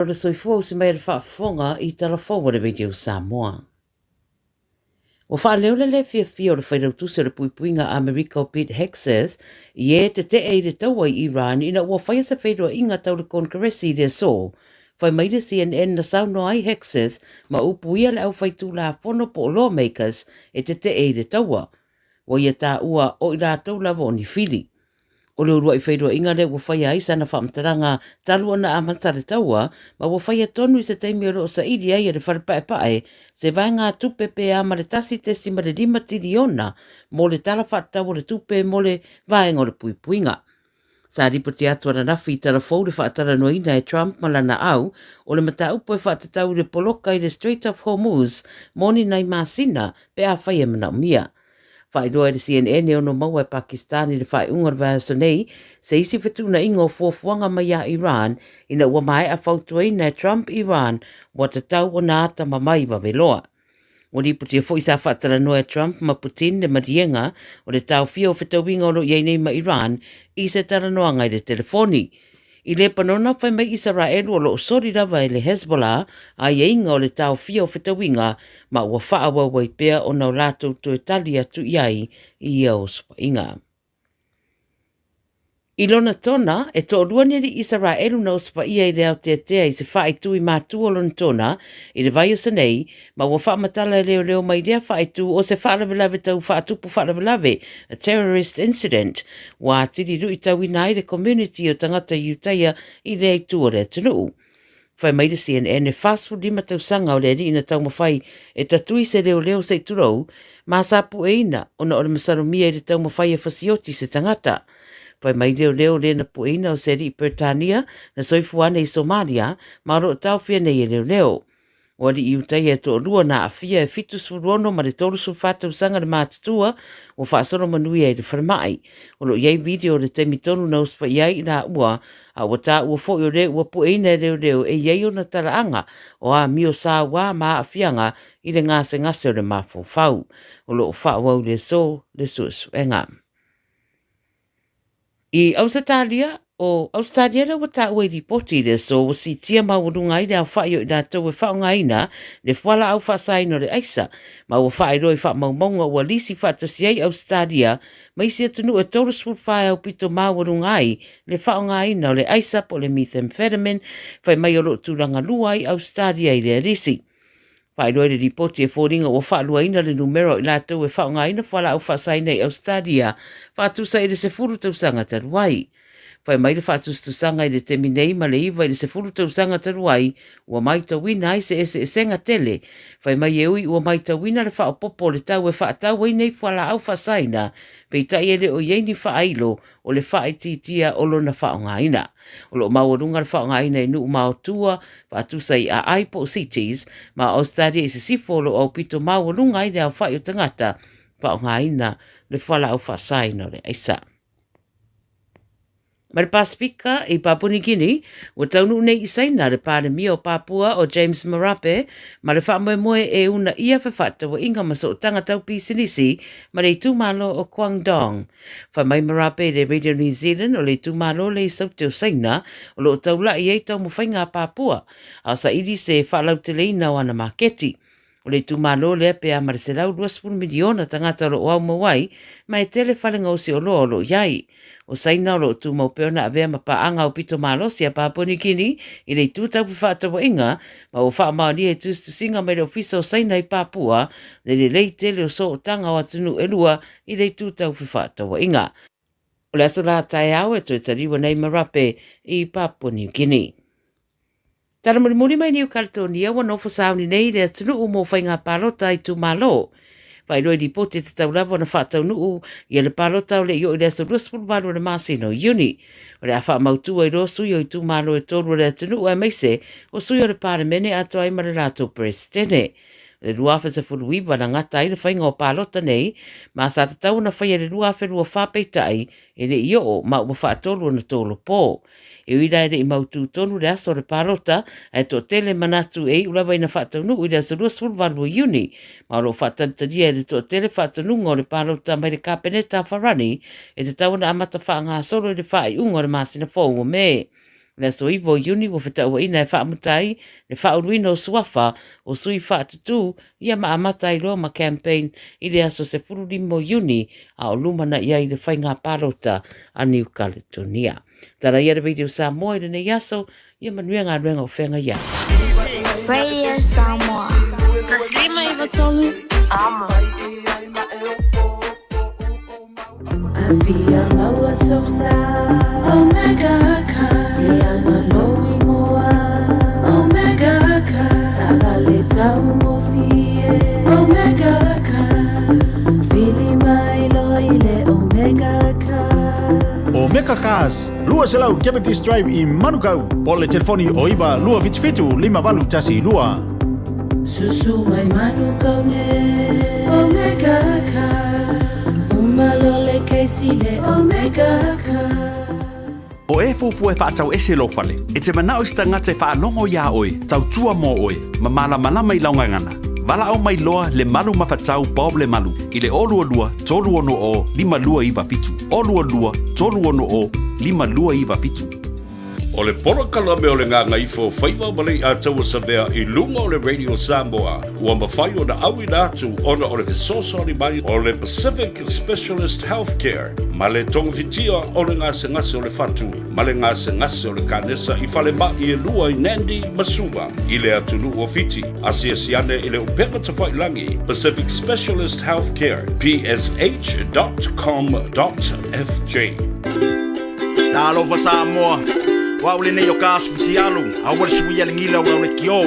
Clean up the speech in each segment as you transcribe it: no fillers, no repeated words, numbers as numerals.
O le soifua usi mai a le faafofoga i tala fou a le Radio Samoa. Ua faaleo le le fiafia o le Failautusi o le Puipuiga a Amerika o Pete Hegseth i e tete'e i le taua i Iran ina ua faia se feiloaiga tau le Konekaresi i le aso. Fai mai le CNN na saunoa ai Hegseth ma upu ia le aufaitulafono po o lawmakers e tete'e i le taua. Ua ia taua o i latou lava o ni fili. O le uluai feiloaiga lea ua faia ai sana faamatalaga talu ona amata le taua, ma ua faia tonu i se taimi o lo o saili ai e le Fale Paepae se vaegatupe pe a ma le 1.5 tiliona mo le Tala Faatatau o le Tupe mo le Vaega o le Puipuiga. Sa lipoti atu ananafi i tala fou le faatalanoaina e Trump ma lana au o le mataupu e faatatau i le poloka i le Strait of Hormuz mo ni nai masina pe afai e manaomia. Faailoa e le CNN e ono maua e Pakistan i le faaiuga o le vaiaso nei se isi fetuunaiga o fuafuaga mai ia Iran ina ua maea fautuaina e Trump Iran ua tatau ona atamamai vave loa. Ua lipotia foi sa faatalanoa e Trump ma Putin le maliega o le taofia o fetauiga o lo o i ai nei ma Iran i se talanoaga i le telefoni. I Lepanona, fai mai Isaraelu o lo o soli lava e le Hezbollah aiaiga o le taofia o fetauiga ma ua faaauau ai pea ona o latou toe tali atu i ai i ia osofaiga. I Lonatona, e toalua ni alii Isaraelu na osofaia i le aoteatea i se faaitu i matua o Lonatona i le vaiaso nei, ma ua faamatala e leoleo mai lea faaitu o se faalavelave tau faatupu faalavelave, a terrorist incident, ua atili luitauina ai le community o tagata Iutaia i lea itu o le atunuu. Fai mai le CNN e 45 tausaga o le alii na taumafai e tatui se leoleo se i tulou, ma sa pueina ona o le masalomia i le taumafai e fasioti se tagata. Fai mai leoleo le na pueina o se alii Peretania na soifua ana i Somalia ma o lo o taofia nei e leoleo. O alii Iutaia e toalua na aafia e 76 ma le 34 tausaga le matutua ua faasolo manuia i le falemai. O lo o i ai video o le taimi tonu na osofai ai i laua, a ua taua foi o le ua pueina e leoleo e i ai ona talaaga o amio saua ma aafiaga i le gasegase o le mafaufau. O lo o faaauau i le aso le suesuega. I Ausetalia, o Ausetalia lea ua taua i lipoti i le aso ua siitia maualuga ai le aofai o i latou e faaaogaina le fualaau faasaina o le aisa, ma ua faailoa i faamaumauga ua lisi faatasi ai Ausetalia ma isi atunuu e 34 e aupito maualuga ai le faaaogaina o le aisa po o le methamphetamine, fai mai o lo o tulaga lua ai Ausetalia i lea lisi. Faailoa i le lipoti e foliga ua faaluaina le numera o i latou e faaaogaina fualaau faasaina i Ausetalia faatusa i le 10 tausaga talu ai. Fai mai le faatusatusaga i le taimi nei ma le 9 i le 10 tausaga talu ai ua maitauina ai se eseesega tele. Fai mai e ui ua maitauina le faaopoopo o le tau e faatau ai nei fualaau faasaina, peitai e le o i ai ni faailo o le faaitiitia o lona faaaogaina. O lo o maualuga le faaaogaina i nuu maotua, faatusa i aai po o cities, ma Ausetalia i sisifo o lo o aupito maualuga ai le aofai o tagata faaaogaina le fualaau faasaina o le aisa. Ma le Pasifika i Papua New Guinea, ua taunuu nei i Saina le Palemia o Papua o James Marape ma le faamoemoe e uunaia fefaatauaiga ma sootaga tau pisinisi ma le itumalo o Guangdong. Fai mai Marape i le Radio New Zealand o le itumalo lea i Saute o Saina o lo o taula'i ai taumafaiga a Papua a o saili se faalauteleina o ana maketi. O le itumalo lea pe a ma le 120 miliona tagata o lo o aumau ai ma e tele fale gaosi oloa o lo o i ai. O Saina o lo o tumau pea ona avea ma paaga aupito malosi a Papua New Guinea i le itu tau fefaatauaiga ma ua faamaonia i tusitusiga mai le Ofisa o Saina i Papua le lelei tele o sootaga o atunuu e lua i le itu tau fefaatauaiga. O le aso la taeao e toe taliu ana i Marape i Papua New Guinea. Tala mulimuli mai Niu Kaletōnia ua nofo sauni nei le atunuu mō faiga palota itumalo. Faailoa i lipoti e tatau lava ona faataunuu ia le palota o le i oo i le aso 28 o le masina o Iuni. O le a faamautu ai loa sui o itumalo e tolu o le atunuu aemaise o sui o le Palemene atoa ai ma le latou Peresetene. O le 2019 na gata ai le faiga o palota nei, ma sa tatau ona faia i le 2024 peitai e le i oo ma ua faatolu ona tolopo. E ui la e le i mautū tonu le aso o le palota, ae toatele manatu e iu lava ina faataunuu i le aso 28 o Iuni, ma o lo o faatalitalia e le toatele faatonuga o le palota mai le Kapeneta a Farani e tatau ona amata faagasolo i le faaiuga o le masina fou o Me. O le aso 9 o Iuni ua fetauaiina e faamuta ai le faauluina o suafa o sui faatutū ia ma amata ai loa ma campaign i le aso 15 o Iuni a o lumanai ai le faiga palota a New Caledonia. Tala ia le Radio Samoa i lenei aso, ia manuia galuega o feagai ai. Radio Samoa. 153 Amo. Afia maua sosa Omega Car Leaga lou ingoa Omega Car Taavale taugofie Omega Car Vili mai loa i le Omega Car Omega Cars, 200 Cavendish Drive i Manukau, po o le telefoni o 9 277 5812. Susu mai Manukau nei Omega Cars Uma loa le kesi le Omega Cars. O e fuafua e faatau ese lou fale, e te manao i se tagata e faalogo iā oe, tautua mo oe, ma malamalama i lau gagana. Valaau mai loa Lemalu Mafatau Bob Lemalu i le 022 360 5297, 022 360 5297. O le polokalame o le Gagaifo Faiva ma Leiataua Savea i luga o le Radio Samoa ua mafai ona auina atu ona o le fesoasoani mai o le Pacific Specialist Healthcare ma le togafitia o le gasegase o le fatu ma le gasegase o le kanesa i falemai e lua i Nandi ma Suva i le atunuu o Fiti. Asiasi ane i le upega tafailagi Pacific Specialist Healthcare, psh.com.fj. Talofa Samoa, o au lenei o Kas Futialu, aua le suia le gila o lau lekiō.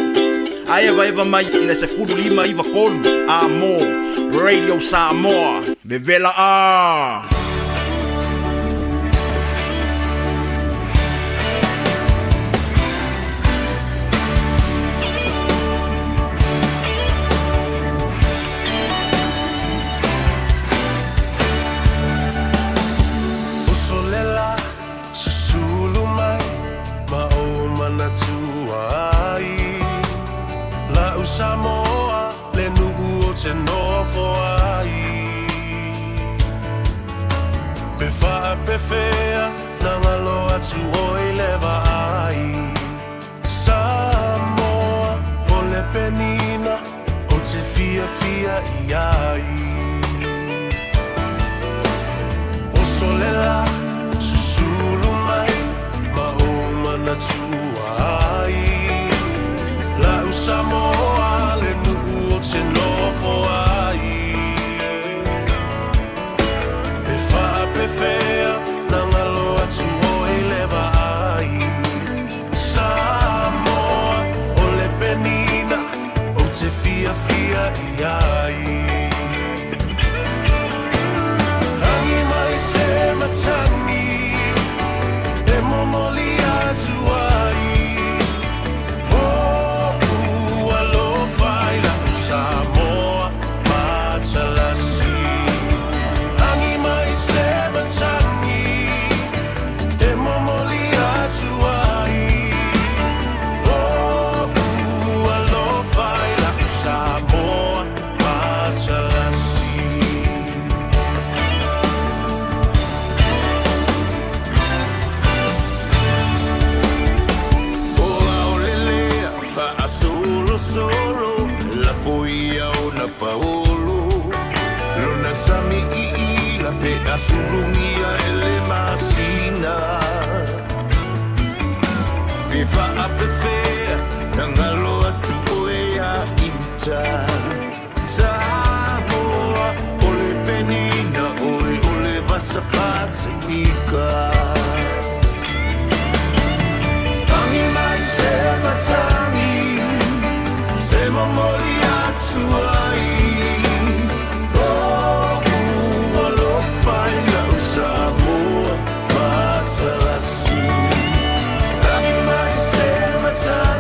A evaeva mai i le 15 9 3 a mo Radio Samoa. Vevela a! Uso le la, susulu mai ma ou manatua ai. La'u Samoa le nuu ou te nofo ai. Pe faapefea na galo atu oe i le vaai. Samoa o le penina ou te fiafia i ai. Oso le la, susulu mai ma ou manatua ai. La'u Samoa le nuu ou te nofo ai. Pe faapefea na galo atu oe i le vaai. Samoa o le penina ou te fiafia i ai. Agi mai se matagi e momoli atu ai. O'u alofa i la'u Samoa matalasi. Agi mai se matagi e momoli atu ai. O'u alofa i la'u Samoa matalasi. O aolelea faasolosolo lafo ia ona paolo lona sami iila pe asulugia e le masina pe faapefea na galo atu oe ia ita Samoa o le penina oe o le vasa Pasifika. Agi mai se matagi e momoli atu ai. O'u alofa i la'u Samoa matalasi. Agi mai se matagi.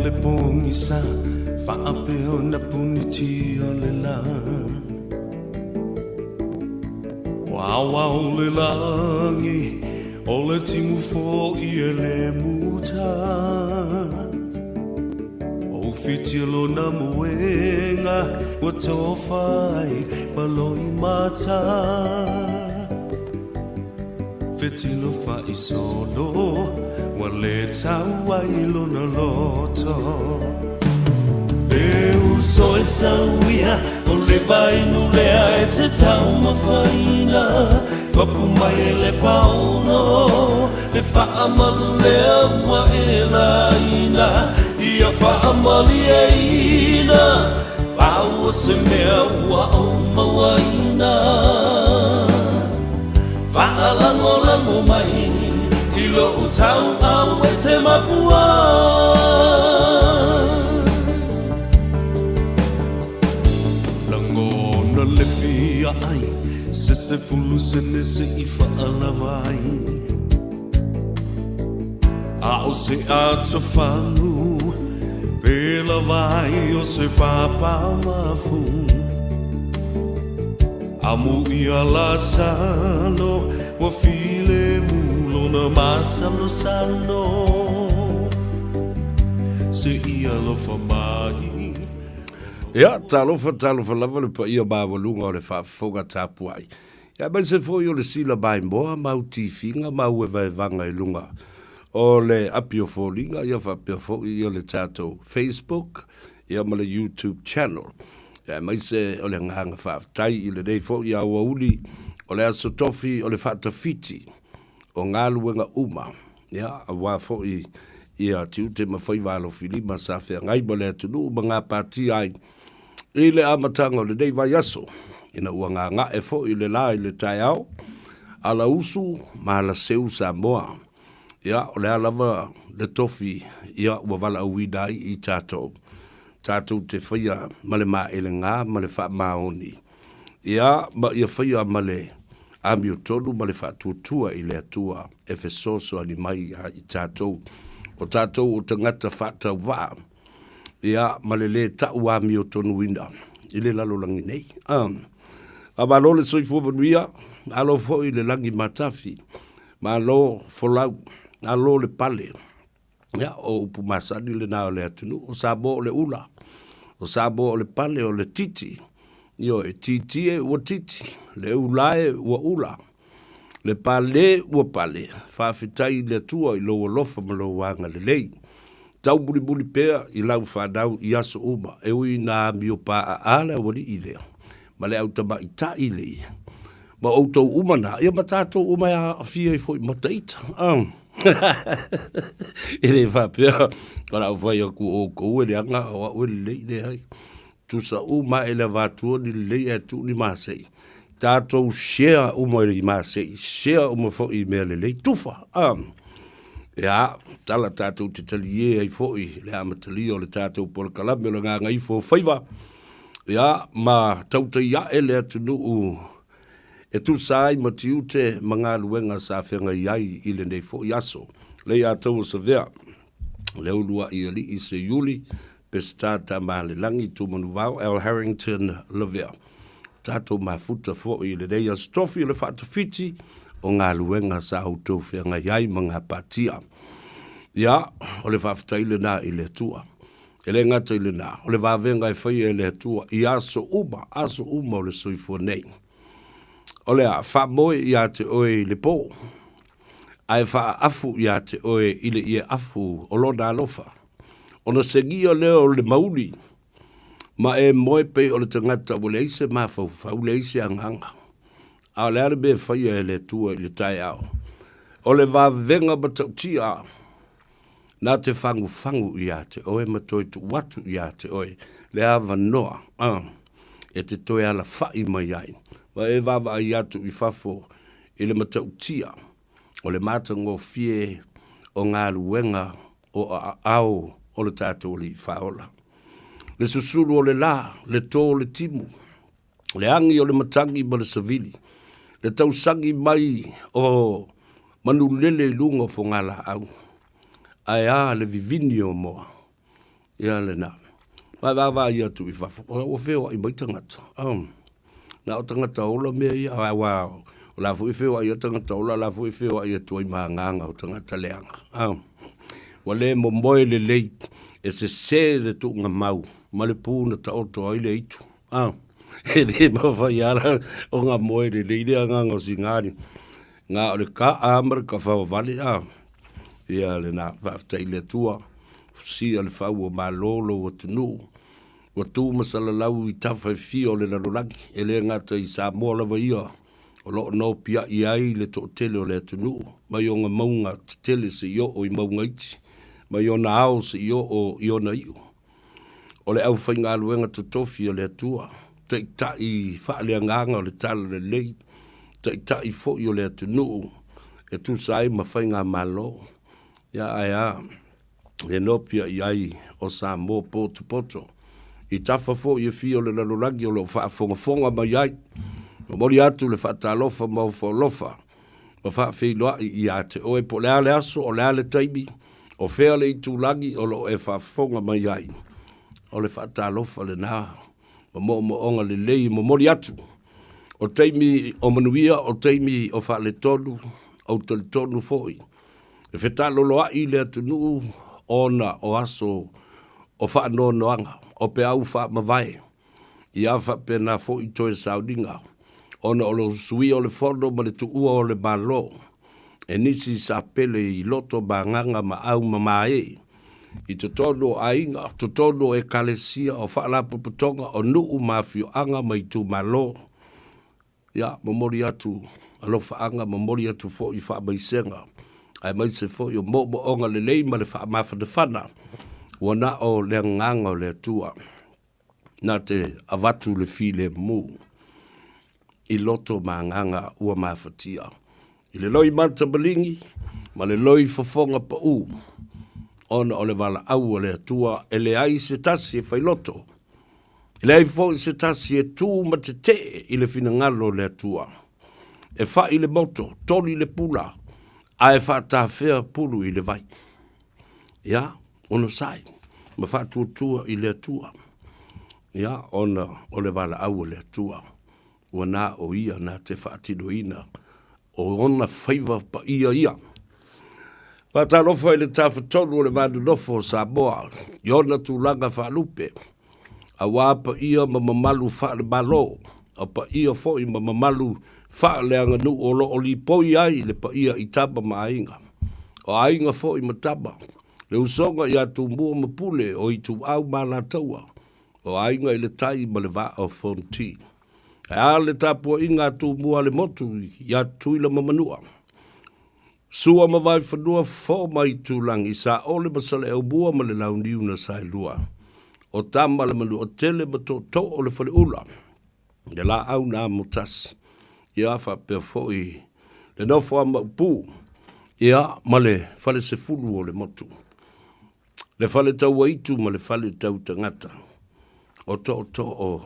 le pogisa faapea ona punitia le la. Ua aoao le lagi, o le timu foi e le muta. Ua ufitia lona moega, ua tofa ai ma loimata. Fetilo faisolo, ua le tau ai lona loto. E uso e sauia, o le vainu lea e te taumafaina. Papu mai e le paono, le faamalu lea ua e laina. Ia faamalieina, pau o se mea ua ou mauaina. Faalagolago mai i lou tauau e te mapua. Lagona le fia ai se 10 sene se i faalava ai. A o se atofalu pe lava ai o se papa mafu. Amu ia Lasalo ua filemu lona masalosalo Se i alofa mai. Ia, talofa, talofa lava le paia maualuga o le faafofoga tapuai. Ia, aemaise foi o le sila maimoa ma au tifiga ma au evaevaga i luga o le api o foliga, ia faapea foi ia le tatou Facebook, ia ma le YouTube channel. Ia, aemaise o le agaga faafetai i lenei foi aoauli o le Aso Tofi o le faatafiti o galuega uma, ia, aua foi ia tiute ma faiva alofilima sa feagai ma le atunuu ma gapatia ai i le amataga o lenei vaiaso, ina ua gaga'e foi le la i le taeao, ala usu ma ala seu Samoa. Ia, o le a lava le tofi, ia, ua valaauina ai i tatou, tatou te faia ma le maelega ma le faamaoni, ia, ma ia faia ma le amiotonu ma le faatuatua i le Atua e fesoasoani mai ia i tatou, o tatou o tagata faatauvaa, ia, ma le lē ta'u amiotonuina i le lalolagi nei. Faamalo le soifua manuia, malo foi le lagi matafi. Malo folau, malo le pale. Ia, o upu masani lena o le atunuu, o Samoa o le ula, o Samoa o le pale, o le titi. Ioe, titi e ua titi, le ula e ua ula, le pale ua pale. Faafetai i le Atua i lou alofa ma lou agalelei. Taumulimuli pea i lau fanau i aso uma, e ui ina amio paaa le aualii lea, ma le au tamaitai lea, ma outou uma na, ia ma tatou uma e aafia ai foi ma taita. E le faapea o le a ou fai atu o outou e leaga o au e lelei, leai. Tusa uma e le avatua ni lelei ae tuu ni masei. Tatou share uma i masei, share uma foi i mea lelei, tufa. Ia, tala tatou te talie ai foi le amatalia o le tatou polokalame o le Gagaifo o Faiva. Ia, ma tautai ae le atunuu e tusa ai ma tiute ma galuega sa feagai ai i lenei foi aso. Leiataua Savea, le uluai alii Seiuli, Peseta Tamaalelagi, Tumanuvao, Al Harrington Lavea. Tatou mafuta foi i lenei aso tofi o le faatafiti o galuega sa outou feagai ai ma gapatia. Ia, o le faafetai lena i le Atua. E le gata i lena, o le vavega e faia e le Atua i aso uma, aso uma o le soifua nei. O le a faamoe ia te oe i le pō, ae faaafu ia te oe i le ie afu o lona alofa. Ona segia lea o le mauli, ma e moe pei o le tagata ua leai se mafaufau, leai se agaga. A o le a le mea e faia e le Atua i le taeao? O le vavega matautia Na te fagufagu ia te oe ma toe tuu atu ia te oe le avanoa e te toe alafa'i mai ai, ma e vaavaai atu i fafo i le matautia o le matagofie o galuega o aao o le tatou Alii Faaola. Le susulu o le la, le tō o le timu, le agi o le matagi ma le savili, le tausagi mai o manulele i luga o fogalaau, ae a le vivini o moa. Ia lena. Vae vaavaai atu i fafo, ua feoai mai tagata. Na o tagata ola mea ia, aua o la foi e feoai ai tagata ola, o la foi e feoai atu ai ma agaga o tagata leaga. Ua le momoe lelei e sese le tuugamau ma le pu na taoto ai le itu. E le mafai lava ona moe lelei le agaga o Sigali. Na o le kaa ma le kafaovale. Ia lena, faafetai i le Atua, fusia le fau o Malo lou atunuu, ua tu ma salalau i tafa e fia o le lalolagi, e le gata i Samoa lava ia o lo o nopiai ai le toatele o le atunuu, mai ona mauga tetele seia oo i mauga iti, mai ona ao seia oo i ona iu. O le aufaigaluega totofi a le Atua, taitai faaleagaga o le Talalelei, taitai foi o le atunuu e tusa ai ma faigamalo, ia ae a le nopiai ai o Samoa potopoto i tafa foi e fia o le lalolagi o lo o faafogafoga mai ai. Momoli atu le faatalofa ma ofoalofa ma faafeiloai ia te oe po o le a le aso, o le a le taimi, o fea le itulagi o lo o e faafofoga mai ai. O le faatalofa lena ma moomooga lelei e momoli atu. O taimi o manuia, o taimi o faaletonu, ou talitonu foi e fetaloloai le atunuu ona o aso o faanoanoaga, o peau faamavae, ia faapena foi toe sauniga ona o le suia o le fono ma le tuua o le Malo e nisi sa pele i loto ma agaga ma aumamae i totonu o aiga, totonu o ekalesia, o faalapotopotoga, o nuu ma afioaga ma itumalo. Ia, momoli atu alofaaga, momoli atu foi faamaisega, aemaise foi o moomooga lelei ma le faamafanafana ua na o le agaga o le Atua na te avatu le filemu i loto ma agaga ua mafatia. I le loi mata maligi ma le loi fofoga pau, ona o le valaau a le Atua e leai se tasi e failoto, e leai foi se tasi e tu ma tetee i le finagalo o le Atua. E fai le moto, toli le pula, ae faatafea pulu i le vai. Ia, onosai ma faatuatua i le Atua, ia, ona o le valaau a le Atua, ua na o ia na te faatinoina o ona faiva paia ia. Faatalofa i le Tafatolu o le Va Nonofo o Samoa i ona tulaga faalupe, aua paia ma mamalu faale-Malo, o paia foi ma mamalu faaleaganuu o lo o lipoi ai le paia i Tama ma Aiga, o Aiga foi ma Tama, le usoga ia Tumua ma Pule, o Ituau ma Alataua, o Aiga i le Tai ma le Vaa o Fonoti. Ae a le tapuaiga a Tumua le motu ia Tutuila ma Manua. Sua ma Vaifanua, Fofo ma Aitulagi, Saole ma Saleaaumua ma le Launiu na Saelua. O Tama le Manuatele ma Tootoo o le Faleula, le laau na amotasi, ia faapea foi le nofo a Maopu, ia ma le Falesefulu o le motu. Le fale tauaitu ma le fale tautagata, o tootoo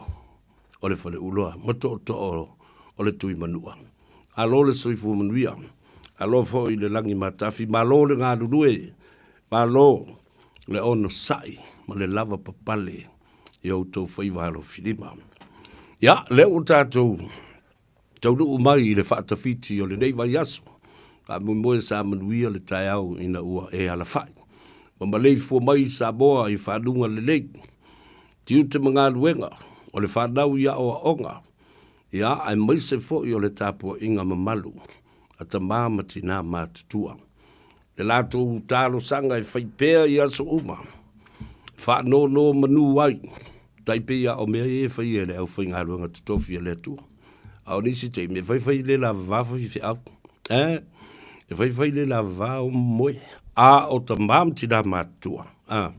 o le Faleuloa ma tootoo o le Tuimanua. Alo le soifua manuia, alo foi le lagi matafi, malo le galulue, malo le onosai ma le lava papale i outou faiva alofilima. Ia, lea ua tatou taunuu mai i le faatafiti o lenei vaiaso, faamoemoe sa manuia le taeao ina ua e alafai ma maleifua mai i Samoa i faluga lelei, tiute ma galuega, o le fanau i aoaoga, ia aemaise foi o le tapuaiga mamalu a tama ma tinā matutua. Le latou talosaga e fai pea i aso uma, e faanonomanu ai, tai pei lava o mea ia e faia e le aufaigaluega totofi a le Atua. A o nisi taimi, e faifai le lavava faifeau, eh? E faifai le lavava o moe, a o tama ma tinā matutua, ah.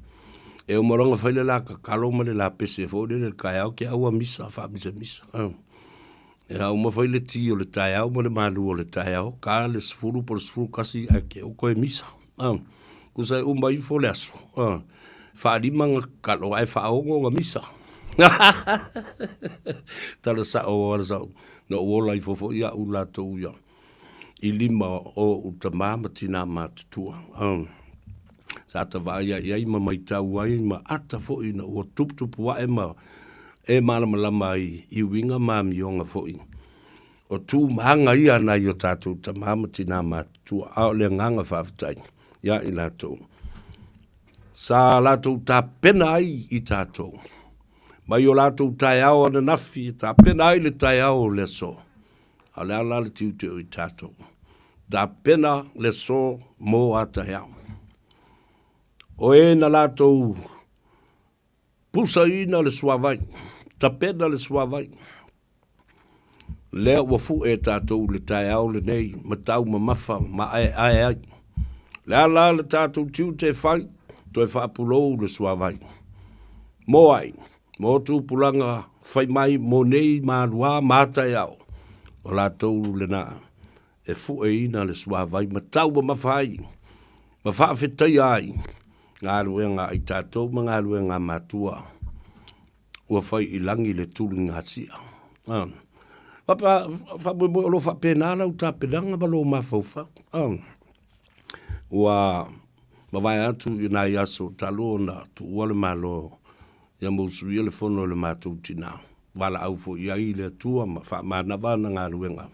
E uma loa ona fai le la tatalo ma le la pese foi lele i le taeao, te au a misa, faamisamisa, ah. Ia uma fai le ti o le taeao ma le malu o le taeao, ka le 10 po o le 11 ae ke o koe misa. Ah, kusa e uma ifo le aso. Ah, faalima nga kalo ae faaogo nga misa. Tala sao ala sao. Na ou ola ifo foi au latou ia i lima o ou tama ma tinā matutua. Ah. Sa ta vaai ai ai ma maitau ai ma ata foi ina ua tuputupu ae ma e malamalama ai i uiga ma amioga foi o tu ma aga ia a nai o tatou tama ma tina matutua. A o le agaga faafetai ia i latou sa latou tapena ai i tatou mai o latou taeao ananafi e tapena ai le taeao o le aso. A o le a la le tiute o i tatou? Tapena le aso mo a taeao. O e na latou pusaina le suavai, tapena le suavai, lea ua fue e tatou i le taeao lenei ma taumamafa ma aeae ai. Le a la le tatou tiute e fai? Toe faapulou le suavai. Mo ai? Mo tupulaga fai mai mo nei maluā ma taeao, o latou lena e fueina le suavai ma taumamafa ai ma faafetaia ai galuega a i tatou ma galuega a matua ua fai i lagi le tuligasia. Faamoemoe o lo o faapena lau tapenaga ma lou mafaufau. Ua mavae atu i nai aso talu ona tuua le Malo ia mausuia le fono e le matou tina. Valaau foi i ai i le Atua ma faamanava ana galuega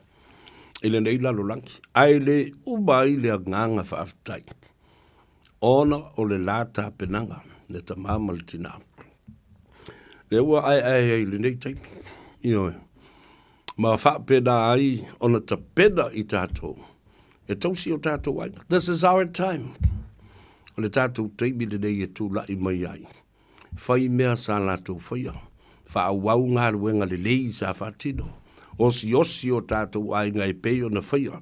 i lenei lalolagi, ae le uma ai le agaga faafetai ona o le la tapenaga le tama ma le tina. Lea ua aeae ai i lenei taimi, ioe, ma faapena ai ona tapena i tatou e tausi o tatou aiga. This is our time. O le tatou taimi lenei e tulai mai ai. Fai mea sa latou faia. Faaauau galuega lelei sa faatino. Osiosi o tatou aiga e pei ona faia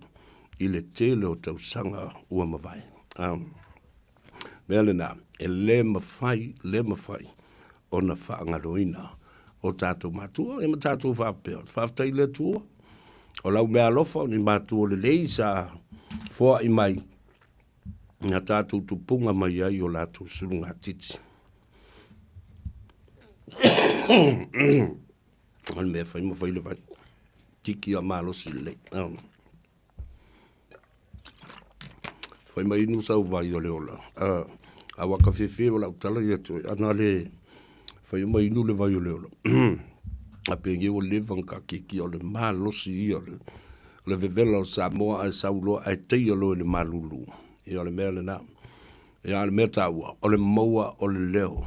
i le tele o tausaga ua mavae. Mea lena, e le mafai, le mafai ona faagaloina o tatou matua ia ma tatou faapea. Faafetai i le Atua, o lau meaalofa o ni matua lelei sa foai mai na tatou tupuga mai ai o latou sulugatiti. O le mea fai ma fai le vai. Tiki a malosi lelei. Fai mai inu sau vai o le ola. A waka fefe o lau tala ia toe. Ana le fai mai inu le vai o le ola. A penge ua leva ka kiki o le malosi ia o le O le vevela o Samoa ae sau loa ae teia loa i le malulu. Ia o le mea lena. Ia a o le mea taua, o le maua o le leo.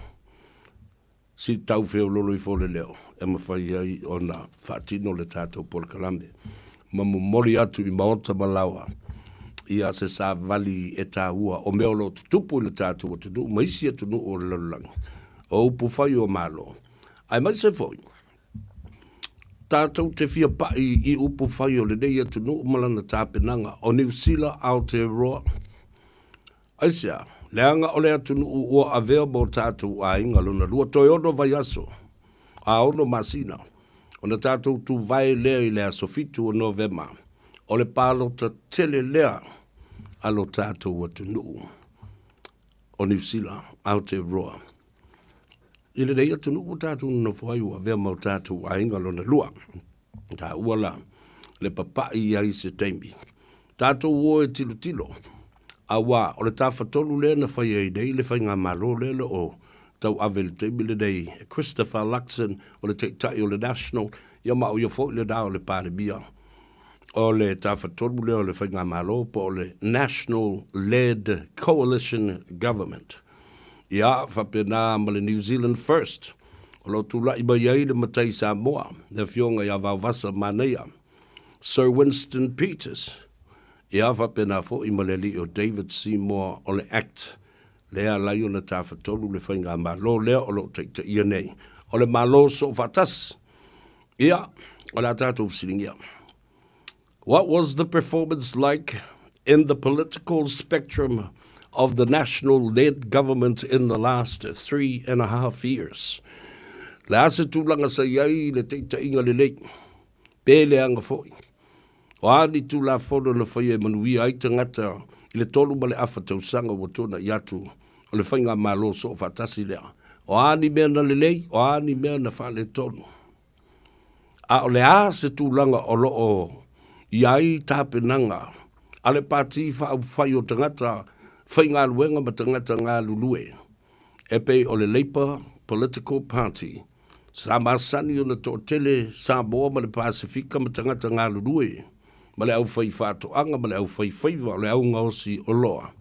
Si tau feololo ifo le leo e mafai ai ona faatino le tatou polokalame ma momoli atu i maota ma laoa ia se savali e taua o mea o lo o tutupu i le tatou atunuu ma isi atunuu o le lalolagi, o upu fai o Malo, aemaise foi Tatou te fia paʻi i upu fai o lenei atunuu ma lana tapenaga o Niu Sila Aotearoa. Aisea? Leaga o le atunuu ua avea ma o tatou aiga lona lua toe ono vaiaso a ono masina ona tatou tuvae lea i le aso 7 o Novema o le palota tele lea a lo tatou atunuu o Niu Sila Aotearoa. I lenei atunuu ua tatou nonofo ai ua avea ma o tatou aiga lona lua. Taua la le papai i ai se taimi. Tatou o e tilotilo, auā o le tafatolu lea na fai ai nei le faigamalo lea o lo o tauave i le taimi lenei e Christopher Luxon o le Taitai o le National, ia ma o ia foi lena o le Palemia. O le tafatolu lea o le faigamalo po o le National Led Coalition Government. Ia, faapena ma le New Zealand First, o lo o tulai mai ai le matai Samoa, le Afioga ia Vaovasa Manaia, Sir Winston Peters, ia faapena foi ma le alii o David Seymour o le Act, lea alai ona tafatolu le faigamalo lea o lo o taitaia nei, o le Malo Soofaatasi. Ia, o le a tatou fesiligia. What was the performance like in the political spectrum of the national-led government in the last 3.5 years? Le a se tulaga sa i ai i le taitaiga lelei, pe leaga foi? O a ni Tulafono na faia e manuia ai tagata i le 3.5 tausaga ua tuanai atu o le faigamalo soofaatasi lea? O a ni mea na lelei, o a ni mea na faaletonu? A o le a se tulaga o lo o i ai tapenaga a le Pati Faaupufai o Tagata faigaluega ma tagata galulue e pei o le Labour Political Party. Sa masani ona toatele Samoa ma le Pasefika ma tagata galulue ma le aufaifaatoaga ma le aufaifaiva o le augaosi oloa.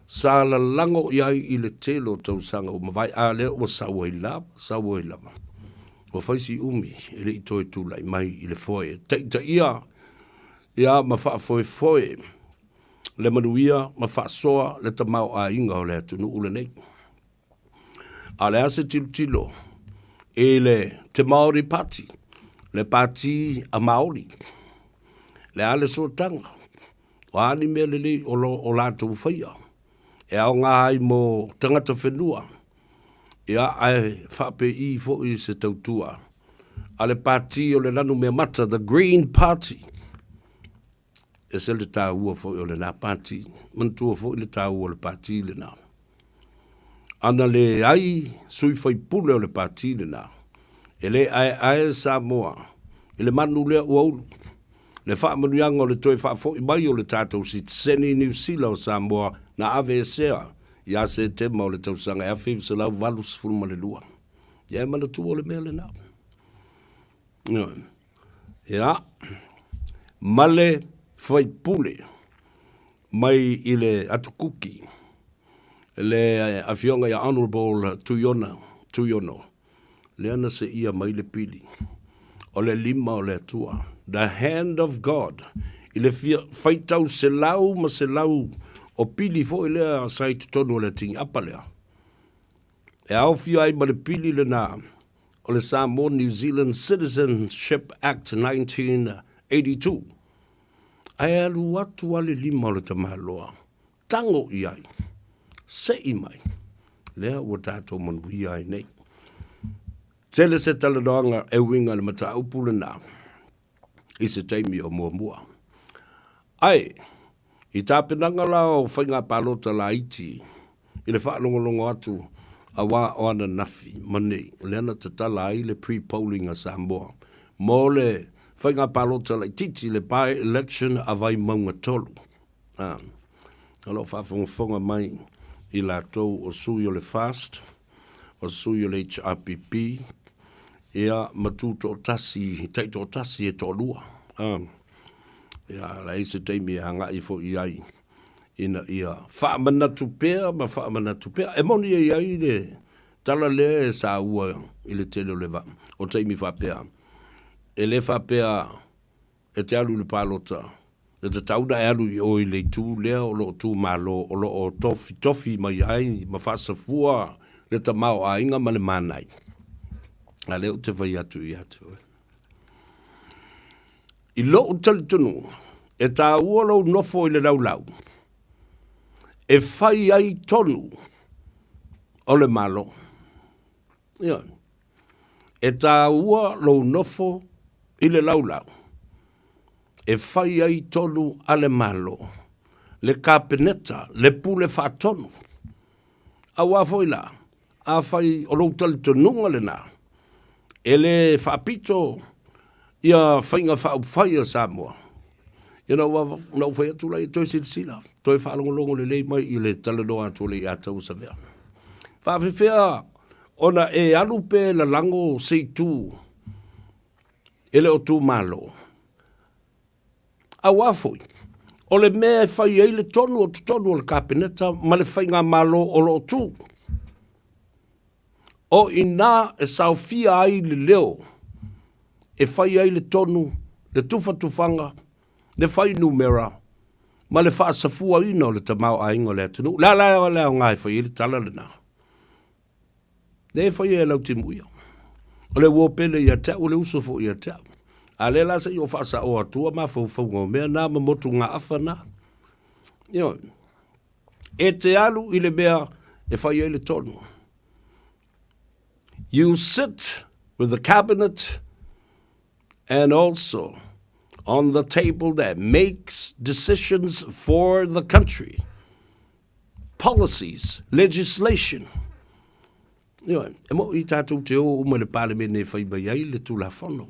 Sa lalago i ai i le tele o tausaga ua mavae, a lea ua sau ai lava, sau ai lava. Ua fai si umi e le i toe tulai mai i le foe e taitaia ia ma faafoefoe le manuia ma faasoa le tamaoaiga o le atunuu lenei. A o le a se tilotilo i le Te Māori Party, le pati a Māori, le a le sootaga, o a ni mea lelei o lo o latou faia e aoga ai mo tagata whenua, ia ae faapei foi se tautua a le pati o le lanu mea mata, the Green Party. Ese le taua foi o lena pati, manatua foi le taua o le pati lena. Ana leai sui faipule o le pati lena, e le aeae Samoa i le manu lea ua ulu. Le faamanuiaga o le toe faafoi mai o le tatou sitiseni Niu Sila o Samoa na aveesea ia Setema o le tausaga 1982. Ia e manatua le mea lena. Ia, ma le faipule mai i le Atu Kuki, le afioga ia Honourable Tuiona Tuiono, lea na seia mai le pili, o le lima o le Atua, the hand of God, i le fia faitau selau ma selau o pili foi lea sa i totonu o le atigiapa lea. E aofia ai ma le pili lena o le Samoa New Zealand Citizenship Act 1982. Ae alu atu a le lima o le tamaloa, tango i ai, sei mai, lea ua tatou manuia ai nei. Tele se talanoaga e uiga i le mataupu lena i se taimi o muamua. Ae, i tapenaga la o faiga palota laiti i le faalogologo atu aua o ananafi ma nei, lea na tatala ai le pre-polling a Samoa mo le faiga palota laitiiti, le by-election a Vaimauga 3. A, o lo o faafogafoga mai i latou o sui o le FAST, o sui o le HRPP, ia, ma tutoatasi, taitoatasi e toalua. A, ia, leai se taimi e agai foi i ai ina ia faamanatu pea ma faamanatu pea. E moni e i ai le tala lea e saua i le tele o le va, o taimi faapea, e le faapea e te alu i le palota, e tatau ona e alu i o i le itu lea o lo o tu malo, o lo o tofitofi mai ai ma faasafua le tamaoaiga ma le manai. A lea ou te fai atu ia te oe. I lou talitonuga, e taua lou nofo i le laulau e fai ai tonu o le Malo. Ioe. E taua lou nofo i le laulau e fai ai tonu a le Malo, le Kapeneta, le Pule Faatonu. Aua foi la, afai o lou talitonuga lena, e le faapito ia faiga faaupufai a Samoa, ia na ou, na ou fai atu laia, toe silasila, toe faalogologo lelei mai i le talanoa atu a le Iataua Savea. Faafefea ona e alu pe lalago se itu e le o tu malo. Aua foi, o le mea e fai ai le tonu o totonu o le Kapeneta ma le Faigamalo o lo o tu. O i ina e saofia ai le leo e fai ai le tonu, le tufatufaga, le fuainumera ma le faasafuaina o le tamaoaiga o le atunuu. O le a la le aoga e fai ai le tala lena? Lea e faia e Lautimuia. O le uo pele ia te au, o le uso foi ia te au. A lea la se i ou faasaoa atua mafaufauga o mea na ma motugaafa na. Ioe. E te alu i le mea e fai ai le tonu. You sit with the cabinet and also on the table that makes decisions for the country. Policies, legislation. Ioe, e moʻi tātou te o uma i le Palemene e fai mai ai le Tulafono.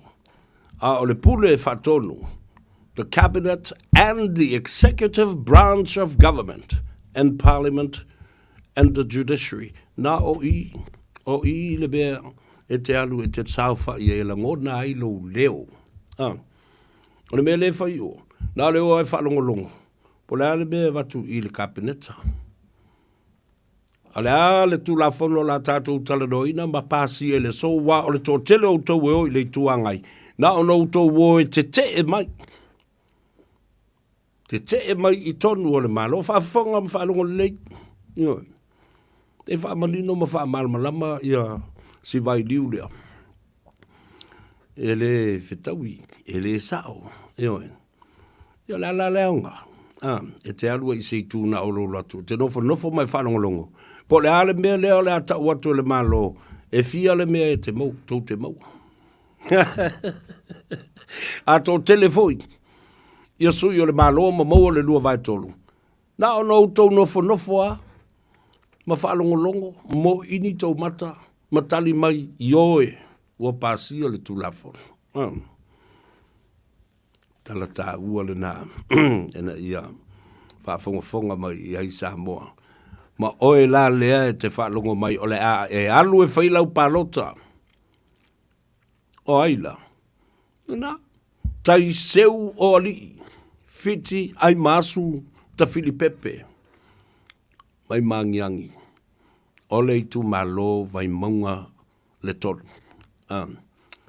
A o le pule e faatonu, the Cabinet and the Executive Branch of Government. and Parliament and the Judiciary. Na o i, o i le mea e te alu e te saofai ai e lagona ai lou leo. A, o le mea lea e fai i o, na o le o lava e faalogologo, po o le a le mea e avatu i le Kapeneta. A o le a le Tulafono o le a tatou talanoaina ma pasia i le aso, aua o le toatele o outou e o i le Itu Agai, na ona outou o e tetee mai, tetee mai i tonu o le Malo. Faafofoga ma faalogo lelei, ioe, e faamanino ma faamalamalama ia si vailiu lea. E le fetaui, e le sao, ioe. Ia o le a la le aoga? A, e te alu ai i se itu na o lou alu atu, e te nofonofo ma e faalogologo, po o le a le mea lea o le a tau atu e le Malo, e fia le mea e te mou, tou te maua. A toatele foi ia sui o le Malo ma maua le 2/3, na ona outou nofonofo lava ma faalogologo, moini tou mata ma tali mai, ioe, ua pasia le Tulafono. Tala taua lena ina ia faafogafoga mai i ai Samoa. Ma oe la lea e te faalogo mai o le a e alu e fai lau palota. O ai la? Lena. Tai seu o alii, Fiti Aimaasu Tafilipepe, Vaimaangiangi, o le itumalo Vaimauga le 3.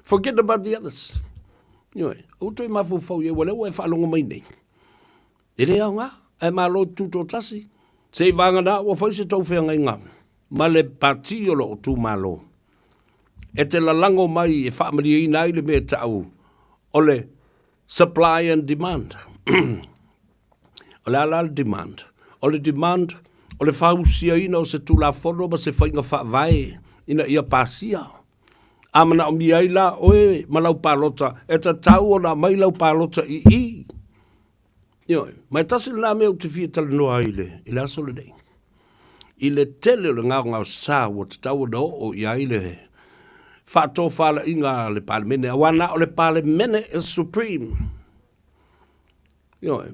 Forget about the others. Ioe, aua toe mafaufau i ai, ua lea ua e faalogo mai nei. E le aoga, ae malo tutoatasi, se i vagana ua fai se tou feagaiga ma le pati o lou itumalo e te lalago mai e faamalieina ai le mea e tau o le supply and demand. O le a la le demand? O le demand, o le fausiaina o se Tulafono ma se faiga faavae ina ia pasia. A manaomia ai la oe ma lau palota, e tatau ona aumai lau palota i i. Ioe, ma e tasi lena mea ou te fia talanoa ai i le, i le aso lenei. I le tele o le gaogaosa ua tatau ona oo i ai le faatofalaiga a le Palemene, aua na o le Palemene e supreme. Ioe.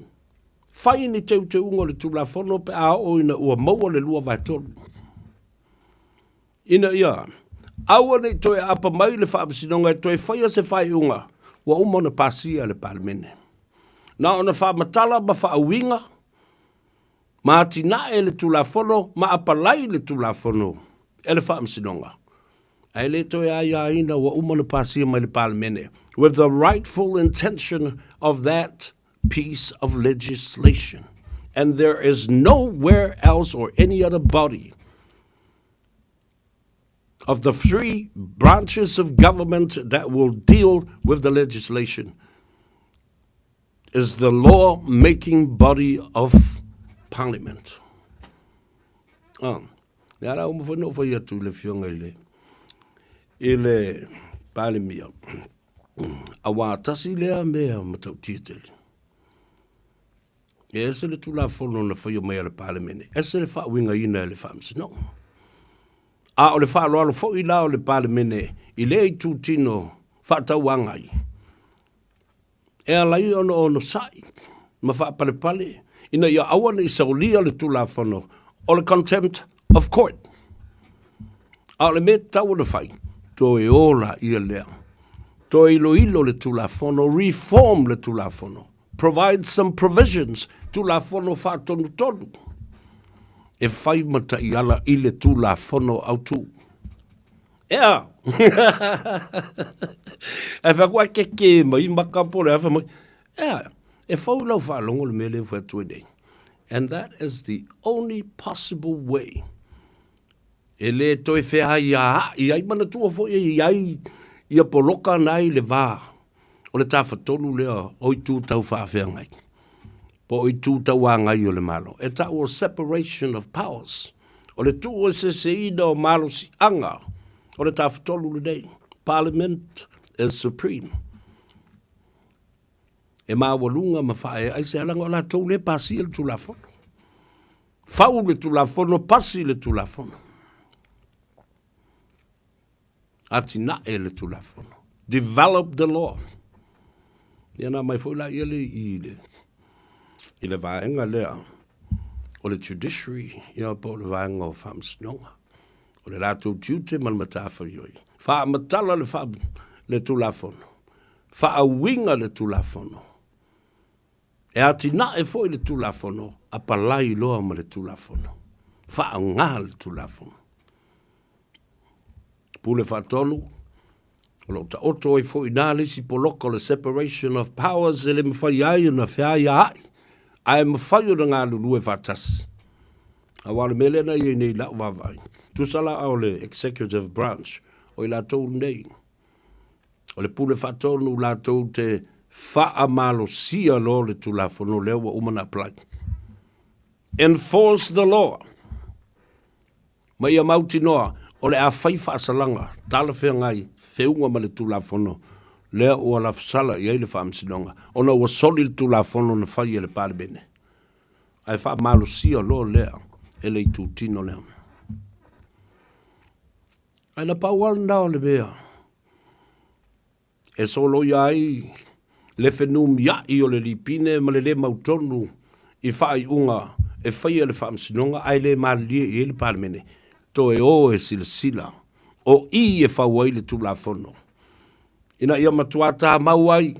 Fai ni teuteuga o le Tulafono pe a oo ina ua maua le 2/3. Ina ia aua ne i toe aapa mai le Faamasinoga e toe faia se faaiuga ua uma ona pasia e le Palemene. Na ona faamatala ma faauiga ma atinae le Tulafono ma apalai le Tulafono e le Faamasinoga, ae le toe aiaina ua uma ona pasia mai le Palemene with the rightful intention of that piece of legislation and there is nowhere else or any other body of the three branches of government that will deal with the legislation is the law making body of parliament. Ah, le ala uma foi na ou fai atu i le afioga i le i le Palemia, auā tasi lea mea matautia tele. E ese le Tulafono na faia mai e le Palemene, ese le faauigaina e le Faamasinoga. A o le faaaloalo foi la o le Palemene i lea itutino faatauagai, e ala ai ona onosai ma faapalepale ina ia aua ne i solia le Tulafono o le Contempt of Court. A o le mea e tatau ona fai, toe ola ia lea, toe iloilo le Tulafono, reform le Tulafono, provide some provisions, Tulafono faatonutonu, e fai ma taiala i le Tulafono Autu. Ea! Ae fai atu, ai keke mai maka po o le a, fai mai, ea, e fou i lau faalogo le mea lea ua fai atu ai nei. And that is the only possible way e le toe feaiaai ai, manatua foi e i ai ia poloka na i le va o le tafatolu lea o itu tau faafeagai po o itu tauagai o le Malo, e tau o separation of powers, o le tuueseeseina o malosiaga o le tafatolu lenei, Parliament is supreme. E maualuga ma faaea ai se alaga o latou lea e pasia le Tulafono. Fau le Tulafono, pasi le Tulafono. Atinae le Tulafono. Develop the law. Ia na aumai foi laia le i le, i le vaega lea. o le judiciary, ia po o le vaega o faamasinoga. O le latou tiute ma le matafaioi. Faamatala le, faa, le Tulafono. Faauiga le Tulafono. E atinae foi le Tulafono, apalai loa ma le Tulafono. Faaaoga le Tulafono. Pule Faatonu, o lo o taoto ai foi i ina le isi poloka o le separation of powers e le mafai ai ona feaiaai, ae mafai ona galulue faatasi. Aua o le mea lea na i ai nei i lau vaavaai, tusa la o le executive branch, o i latou nei, o le Pule Faatonu latou te faamalosia loa le Tulafono lea ua uma ona apply. Enforce the law. Ma ia mautinoa, o le a fai faasalaga talafeagai feuga ma le Tulafono lea ua lafasala i ai le Faamasinoga, ona ua soli le Tulafono na fai e le Palemene, ae faamalosia loa lea e le itutino lea. Ae na pau lava lena o le mea e soloia ai le fenumiai o le lipine ma le lē mautonu i faaiuga e faia e le Faamasinoga ae le malilie i ai le Palemene, toe o e silasila o i e fau ai le Tulafono ina ia matua tamau ai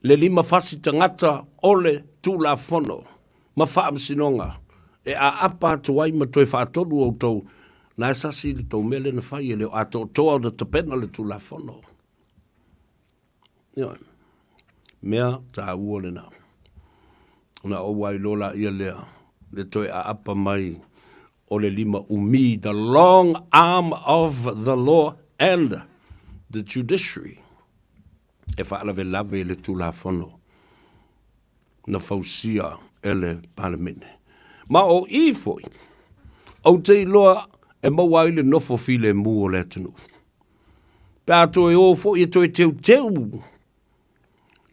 le limafasi tagata o le Tulafono ma Faamasinoga e aapa atu ai ma toe faatonu outou, na e sasi le tou mea lea na fai, e le o atoatoa ona tapena le Tulafono. Ioe. Mea taua lena. Ona ou ailoa laia lea, le toe aapa mai o le lima umi, the long arm of the law and the judiciary. e faalavelave i le Tulafono na fausia e le Palemene. Ma o i foi, ou te iloa e maua ai le nofo filemu o le atunuu. Pe a toe o foi e toe teuteu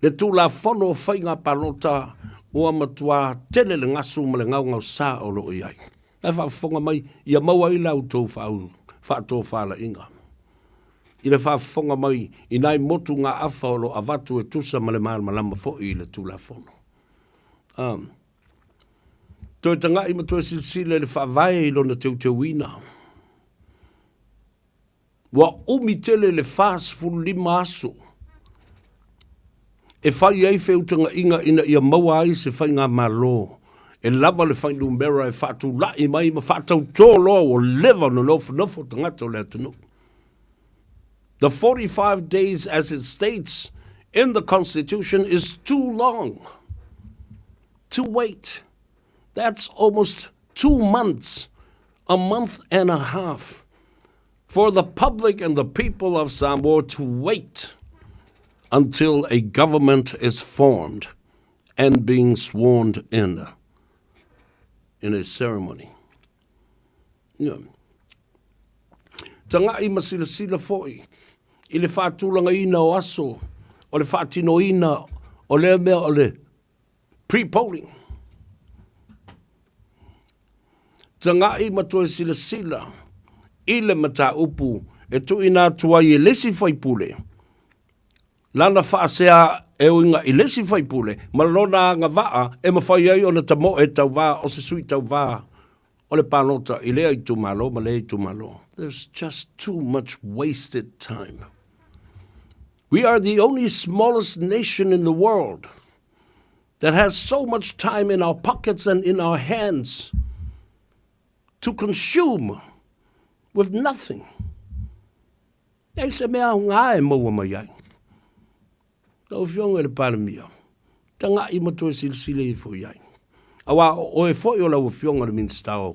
le Tulafono o Faiga Palota ua matua tele le gasu ma le gaogaosa o lo o i ai. La e faafofoga mai, ia maua ai la outou faatofalaiga. I le faafofoga mai i nai motu gaafa o lo o avatu e tusa ma le malamalama foi i le Tulafono. A. Toe taga'i ma toe silasila i le Faavae i lona teuteuina. Ua umi tele le 45 aso e fai ai feutagaiga ina ia maua ai se faigamalo e lava le fuainumera e faatulai mai ma faatautō loa ua leva ona nofonofo tagata o le atunuu. The 45 days as it states in the constitution is too long to wait. That's almost two months, a month and a half for the public and the people of Samoa to wait until a government is formed and being sworn in in a ceremony. Yeah. Taga'i ma silasila foi i le faatulagaina o aso o le faatinoina o lea mea o le pre-polling. Taga'i ma toe silasila i le mataupu e tuuina atu ai e le isi faipule lana faasea e uiga i le isi faipule ma lona agavaa e mafai ai ona tamoe tauvā o se sui tauvā o le palota i lea itumalo ma lea itumalo. There's just too much wasted time. We are the only smallest nation in the world that has so much time in our pockets and in our hands to consume with nothing. Leai se mea aoga e maua mai ai. Lau Afioga i le Palemia, taga'i ma toe silasila ifo i ai. Aua o oe foi o lau Afioga i le Minisita o,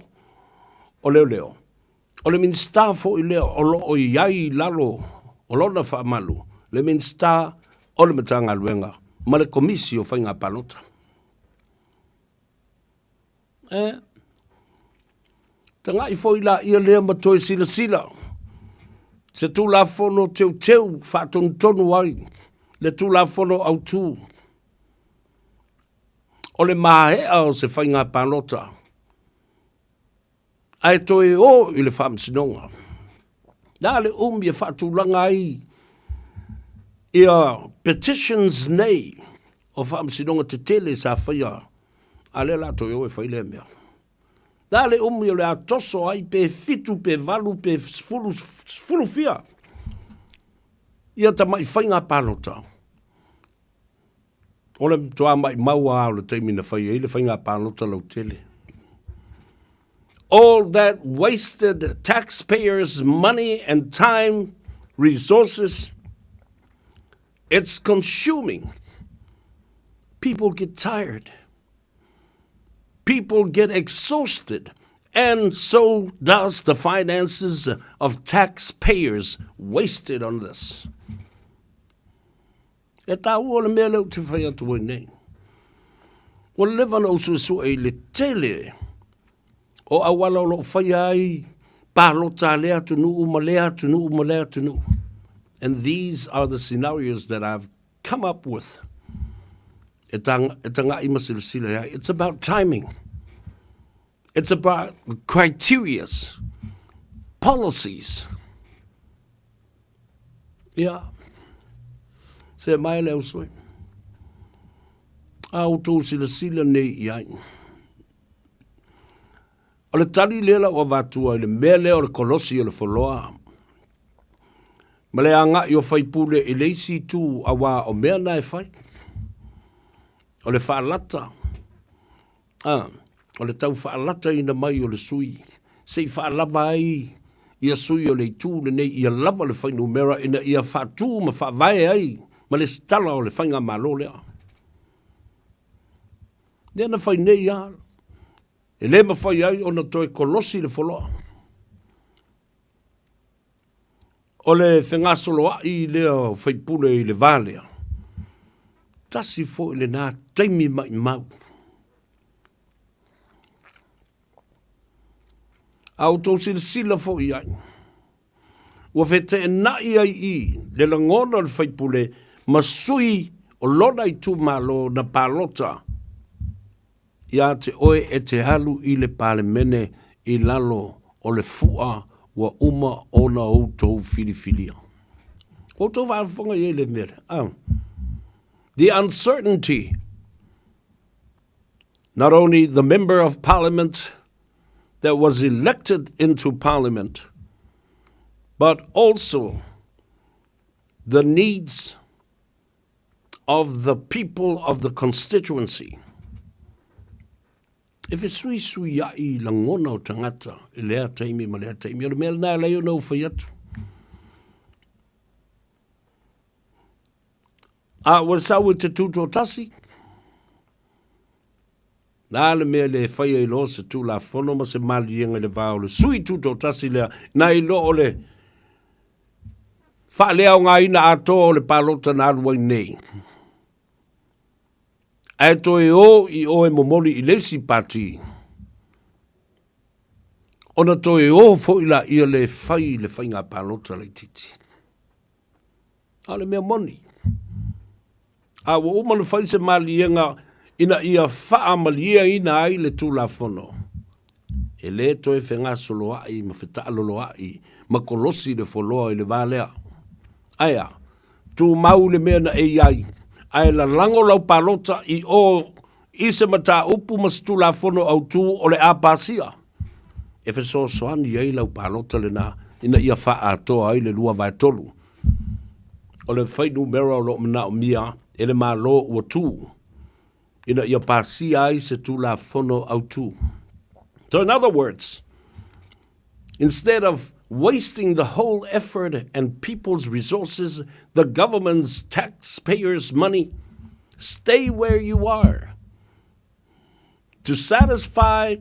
o Leoleo, o le Minisita foi lea o lo o i ai i lalo o lona faamalu le Minisita o le Matagaluega ma le Komisi o Faiga Palota. E taga'i foi laia lea ma toe silasila se Tulafono teuteu faatonutonu ai le Tulafono Autu o le maea o se faiga palota ae toe o i le Faamasinoga. Le a le umi e faatulaga ai ia petitions nei o Faamasinoga tetele sa faia. A lea o le a toe o e fai lea mea. Le a le umi o le a toso ai pe fitu pe valu pe sefulu, sefulu fia ia tamai faiga palota. O le matua maimau lava o le taimi na fai ai le faiga palota lautele. All that wasted taxpayers money and time, resources, it's consuming. People get tired. People get exhausted and so does the finances of taxpayers wasted on this. E tāua o le mea lea ou te fai atu ai nei. Ua leva ona ou suesue i le tele o auala o lo o faia ai palota a lea atunuu ma lea atunuu ma lea atunuu. And these are the scenarios that I've come up with. E, tang, e tangai ma silasila ai. It's about timing. It's about criterias, policies. Ia, se mai le ausoi. A outou silasila nei i ai. O le tali lea la ua avatua i le mea lea o le kolosi o le foloa ma le agai o faipule i le isi itu auā o mea na e fai. O le faalata, a, o le tau faalataina mai o le sui se i faalava ai ia sui o le itu lenei ia lava le fuainumera ina ia faatu ma faavae ai ma lesitala o le faigamalo lea. Lea na fai nei lava, e le mafai ai ona toe kolosi le foloa. O le fegasoloai lea o faipule i le va lea, tasi foi lena taimi maimau. A outou silasila foi i ai, ua feteenai ai i le lagona o le faipule ma sui o lona itumalo na palota ia te oe e te alu i le Palemene i lalo o le fua ua uma ona outou filifilia. Ua outou faafofoga i ai le mea lea? Ah. The uncertainty not only the member of parliament that was elected into parliament, but also the needs of the people of the constituency. E fesuisuiaʻi lagona o tagata i lea taimi ma lea taimi. O le mea lena e ala ai ona ou fai atu. A ua sau i te Tutoatasi, na le mea le fai ai loa se Tulafono ma se maliega i le va o le sui Tutoatasi lea, nai lo o le faaleaogaina atoa o le palota na alu ai nei. Ae toe o i o e momoli i le isi pati, ona toe o foi laia le fai i le faiga palota laitiiti. A o le mea moni, a ua uma ona fai se maliega ina ia faamalieina ai le Tulafono, e le toe fegasoloai ma fetaaloloai ma kolosi le foloa i le va lea. Ae a? Tumau le mea na e i ai, ae lalago lau palota i o i se mataupu ma se Tulafono Autu o le a pasia. E fesoasoani ai lau palota lena ina ia faaatoa ai le 2/3 o le fuainumera o lo o manaomia e le Malo ua tu ina ia pasia ai se Tulafono Autu. So in other words, instead of wasting the whole effort and people's resources, the government's taxpayers' money, stay where you are to satisfy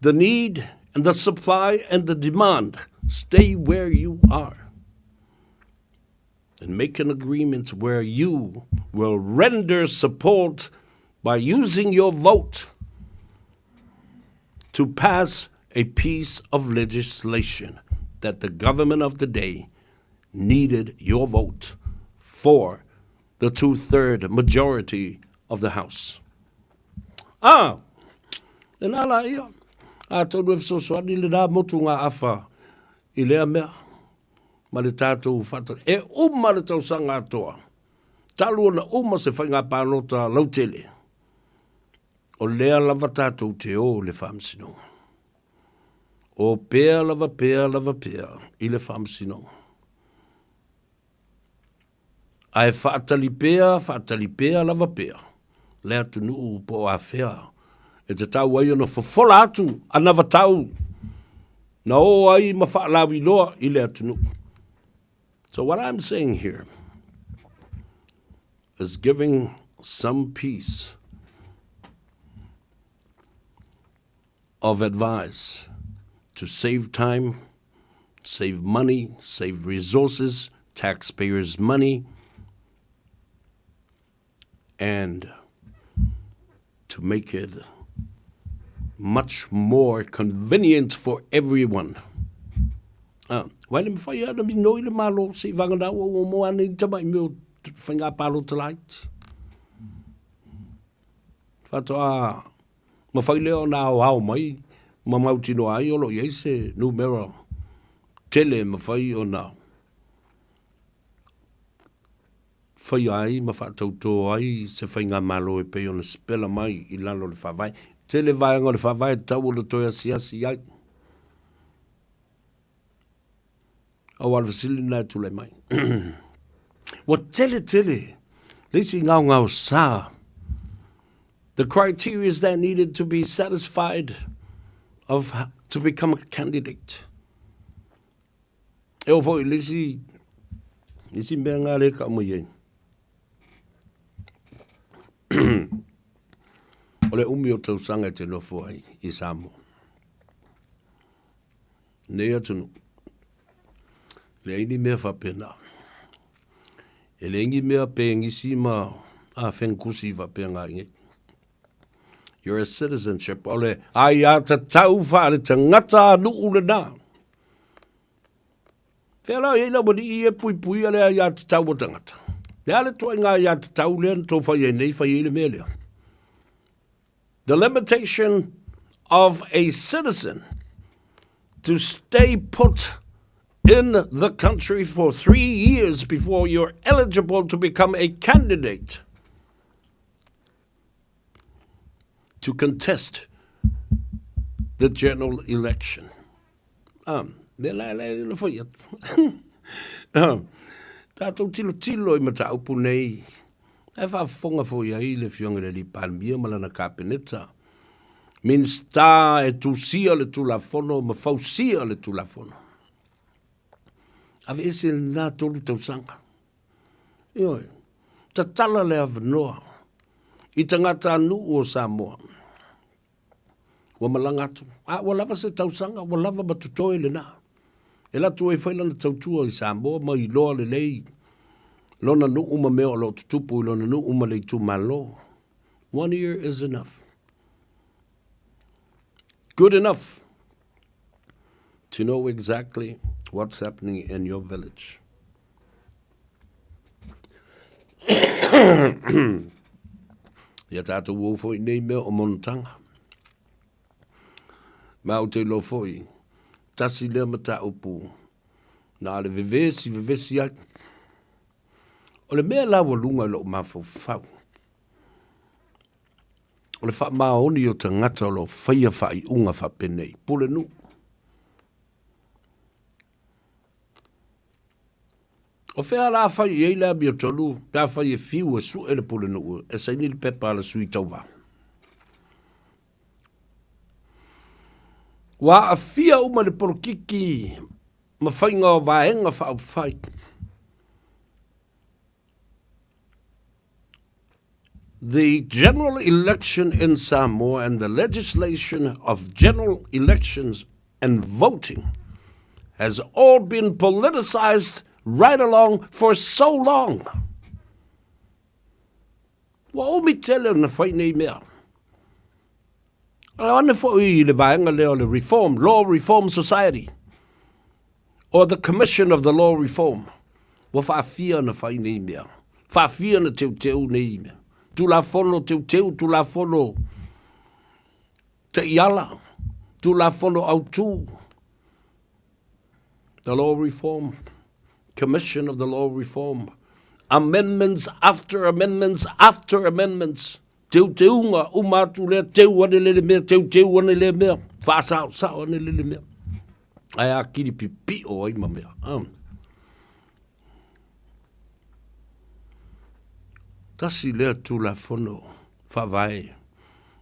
the need and the supply and the demand. Stay where you are and make an agreement where you will render support by using your vote to pass a piece of legislation that the government of the day needed your vote for the two-third majority of the House. Ā, lena la ia, atonu e fesoasoani lena motu ngā awha i lea mea, ma le tātou whātari. E uma le tausaga atoa, talu ona uma se whainga pālota lautele. O lea lava tatou te o i le faamasinoga. O pea lava pea lava pea i le faamasinoga. Ae faatali pea, faatali pea lava pea le atunuu po o afea e tatau ai ona fofola atu anavatau na o ai ma faalauiloa i le atunuu. So what I'm saying here is giving some piece of advice to save time, save money, save resources, taxpayers' money, and to make it much more convenient for everyone. Ah, wai le mawhai ana mi noi le malo se i wangana ua ua mo ane i tama i meo whainga pālota laiti. Whatoa mawhai lea o nā ao ao mai ma mautinoa ai o lo o i ai se numera tele e mawhai o nā faia ai ma faatautō ai se faigamalo e pei ona sipela mai i lalo o le Faavae. Tele vaega o le Faavae e tatau ona toe asiasi ai. Aua o le fesili lena e tulai mai. Ua tele tele le isi gaogaosa. The criteria that needed to be satisfied of to become a candidate. E oo foi i le isi, isi mea ngā le ka mai ai. O le umi o tausaga e te nofo ai i Samoa. Nei atunuu, leai ni mea faapena. E leai ni mea pengisi ma a fenkusi faapea ngā i nei. You're a citizenship. O le aiatatau faale-tagata a nuu lena. Fea la i ai le aualii e puipuia le aiatatau o tagata? Le a le tuaiga aiatatau lea na tou fai ai nei, fai ai le mea lea? The limitation of a citizen to stay put in the country for 3 years before you're eligible to become a candidate to contest the general election. Me la la la foi atu. Tātou tilo tilo i mataupu nei, e whaafonga foi ai le fionga le li Palemia ma lana kapeneta. Minista e tusia le tulafono ma fausia le tulafono. Ave ese lena tolu tausaga. Ioe, tatala le avanoa i tagata nuu o Samoa. Ua malaga atu, a ua lava se tausaga, ua lava ma totoe lena. E latu ai fai lana tautua i Samoa ma iloa lelei lona nuu ma mea o lo o tutupu i lona nuu ma le itumalo. One year is enough. Good enough to know exactly what's happening in your village. Ia tātou ua foi nei mea o monotaga. Ma ou te iloa foi, tasi lea mataupu na le vevesi vevesi ai. O le mea laualuga i lou mafaufau, o le faamaoni o tagata o lo o faia faaiuga faapenei, pulenuu. O fea la fai i ai le amiotonu pe afai e fiu e sue le pulenuu e saini le pepa a le sui tauva? Ua aafia uma le polokiki ma faiga o vaega faaupufai. The general election in Samoa and the legislation of general elections and voting has all been politicized right along for so long. Ua umi tele ona fai nei mea. A ane foi i le vaega lea o le Reform, Law Reform Society, or the Commission of the Law Reform, ua faafia ona fai nei mea, faafia ona teuteu nei mea. Tulafono teuteu, Tulafono taiala, Tulafono autu, the Law Reform, Commission of the Law Reform, amendments after amendments after amendments. Teuteuga uma atu lea, teu ane lele mea, teuteu ane lea mea, faasaosao ane lele mea. Ae akili pipio ai ma mea. Tasi lea Tulafono Faavae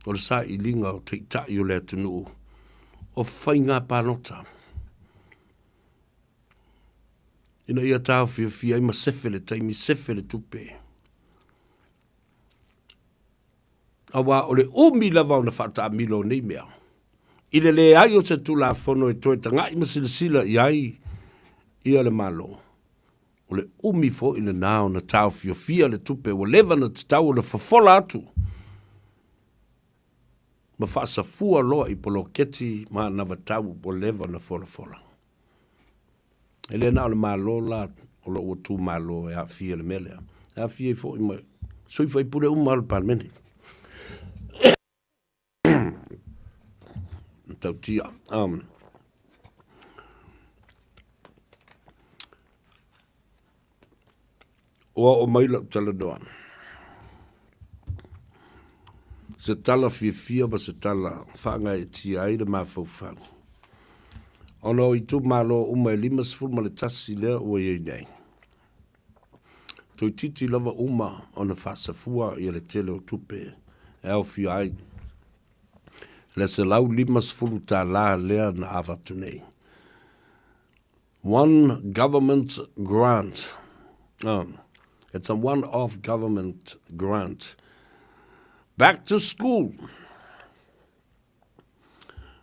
o le sailiga o Taitai o le atunuu o faiga palota ina ia taofiofia ai ma sefe le taimi, sefe le tupe. Aua o le umi lava ona faataamilo o nei mea, i le leai o se Tulafono e toe taga'i ma silasila i ai ia le Malo, o le umi foi lena ona taofiofia le tupe ua leva ona tatau ona fofola atu ma faasafua loa i poloketi ma anavatau ua leva ona folafola. E le na o le Malo la o lou itumalo e aafia i le mea lea, e aafia ai foi ma sui usufono uma o le Palemene. Matautia. Ua oo mai lau talanoa, se tala fiafia ma se tala faagaeetia ai le mafaufau, ona o itumalo uma e 51 lea ua i ai nei, toeitiiti lava uma ona faasafua ia le tele o tupe e aofia ai le $150 lea na avatu nei. One government grant. It's a one-off government grant. Back to school.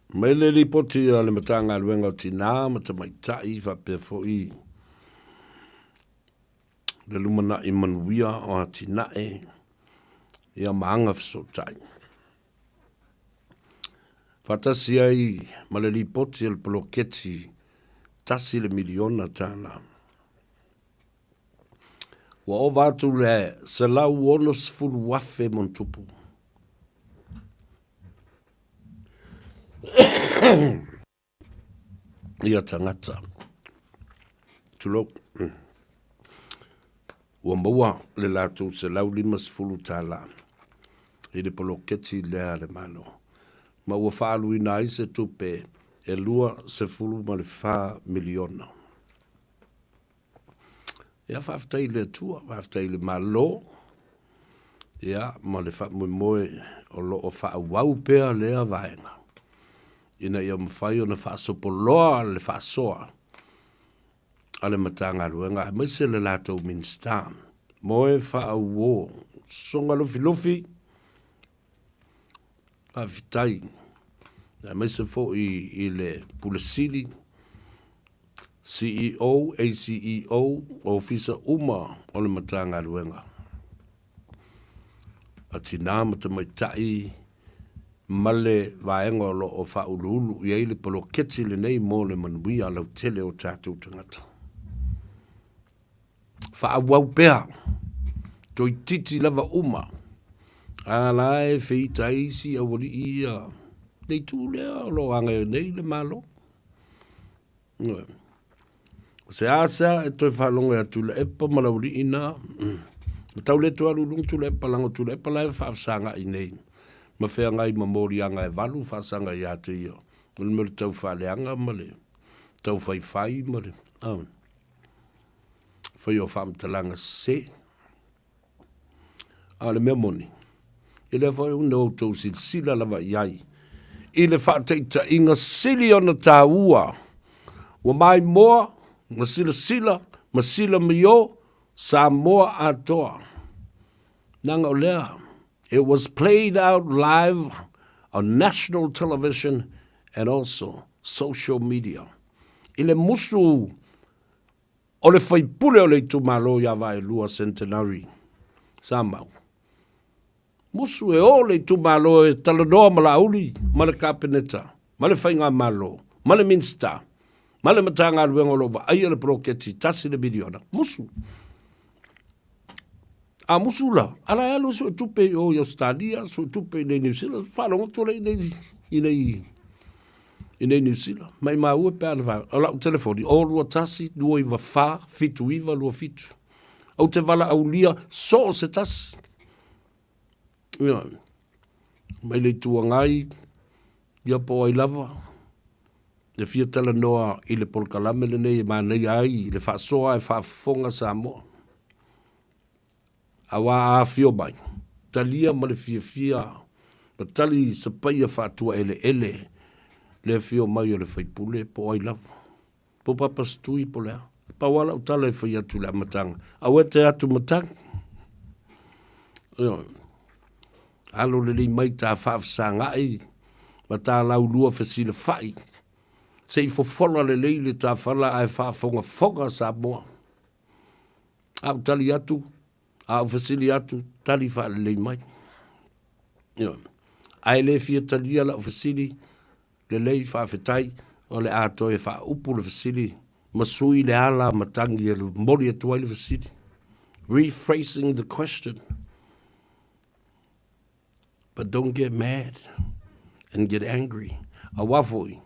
Mai le lipoti a le Matagaluega o Tinā ma Tamaitai faapea foi le lumanai manuia o atinae ia ma aga fesootai. Faatasi ai ma le lipoti a le poloketi $1 miliona. Ua ova atu le 160,000 ma ona tupu. Ia tagata, tulou, ua maua le latou $150 i le poloketi lea a le Malo, ma ua faaaluina ai se tupe e $24 miliona. Ia, faafetai i le Atua, faafetai i le Malo, ia, ma le faamoemoe o lo o faaauau pea lea vaega, ina ia mafai ona faasopoloa le faasoa a le Matagaluega aemaise le latou Minisita moe faauo soga lufilufi. Faafetai aemaise foi i le Pule Sili, CEO, ACEO, Ofisa uma o le Matagaluega a Tina ma Tamaitai ma le vaega o lo o faauluulu i ai le poloketi lenei mo le manuia lautele o tatou tagata. Faaauau pea, toeitiiti lava uma, a la e feita ai isi aualii ia le itu lea o lo o agai nei le Malo. O se asa e toe faalogo ia Tuilaepa ma Laulii na, ma tau le toe alu i luga Tuilaepa leaga o Tuilaepa la e faafesagai nei ma feagai ma moliaga e valu faasaga ia te ia, o le mea o le taufaaleaga ma le taufaifai ma le faia o faamatalaga sese. A o le mea moni, e lea foi ona outou silasila lava i ai i le faataitaiga sili ona taua ua maimoa ma silasila ma silamio Samoa atoa. Leaga o lea, it was played out live on national television and also social media. I le musu o le faipule o le itumalo ia Vaelua Centenary, sa mau. Musu e o le itumalo e talanoa ma Laauli ma le Kapeneta, ma le Faigamalo, ma le Minisita, ma le Matagaluega o lo o vaaia le poloketi $1 miliona. Musu. A musu la, ala e alu e suetupe i o i Ausetalia, suetupe i nei Niu Sila, faalogo atu lea i nei, i nei, i nei Niu Sila. Maimau e pe a na wha, o lau telefoni, o 21 294 79 27. Ou te valaaulia so o se tasi. Ioe. Mai le Itu Agai, ia po o ai lava, e fia talanoa i le polokalame lenei e manaia ai le faasoa e faafofoga Samoa. Aua a afio mai, talia ma le fiafia ma tali sapaia faatuaeleele le afio mai o le faipule po o ai lava. Po o Papa Setui po o le a. Pau lava lau tala e fai atu i le amataga, aua e te atu matagi. Ioe. Alo lelei mai ta faafesagai ma ta laulua fesilafai se i fofola lelei le tafala ae faafogafoga Samoa. A ou tali atu, a ou fesili atu, tali faalelei mai. Ioe. Ae le fia talia lau fesili, lelei faafetai, o le a toe faaupu le fesili ma sui le ala matagi e momoli atu ai le fesili. Rephrasing the question. But don't get mad and get angry. Aua foi,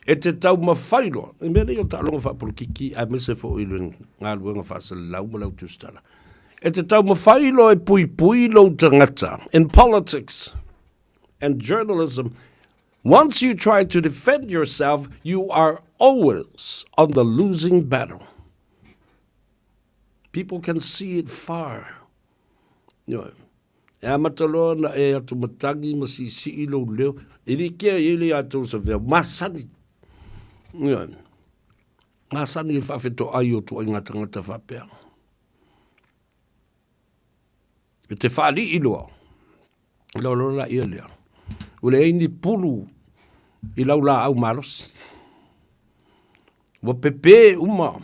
e te taumafai loa, i mea nei o taaloga faapolokiki aemaise foi le galuega faasalalau ma le au tusitala. E te taumafai loa e puipui lou tagata in politics and journalism. Once you try to defend yourself, you are always on the losing battle. People can see it far. Ioe. E amata loa ona e atumatagi ma siisii lou leo, e like ai le ia tou savea, masani. Ioe. Masani e faafetoai o tuaiga tagata faapea. E te faalii loa, ona loa laia lea, ua leai ni pulu i lau laau malosi. Ua pepe uma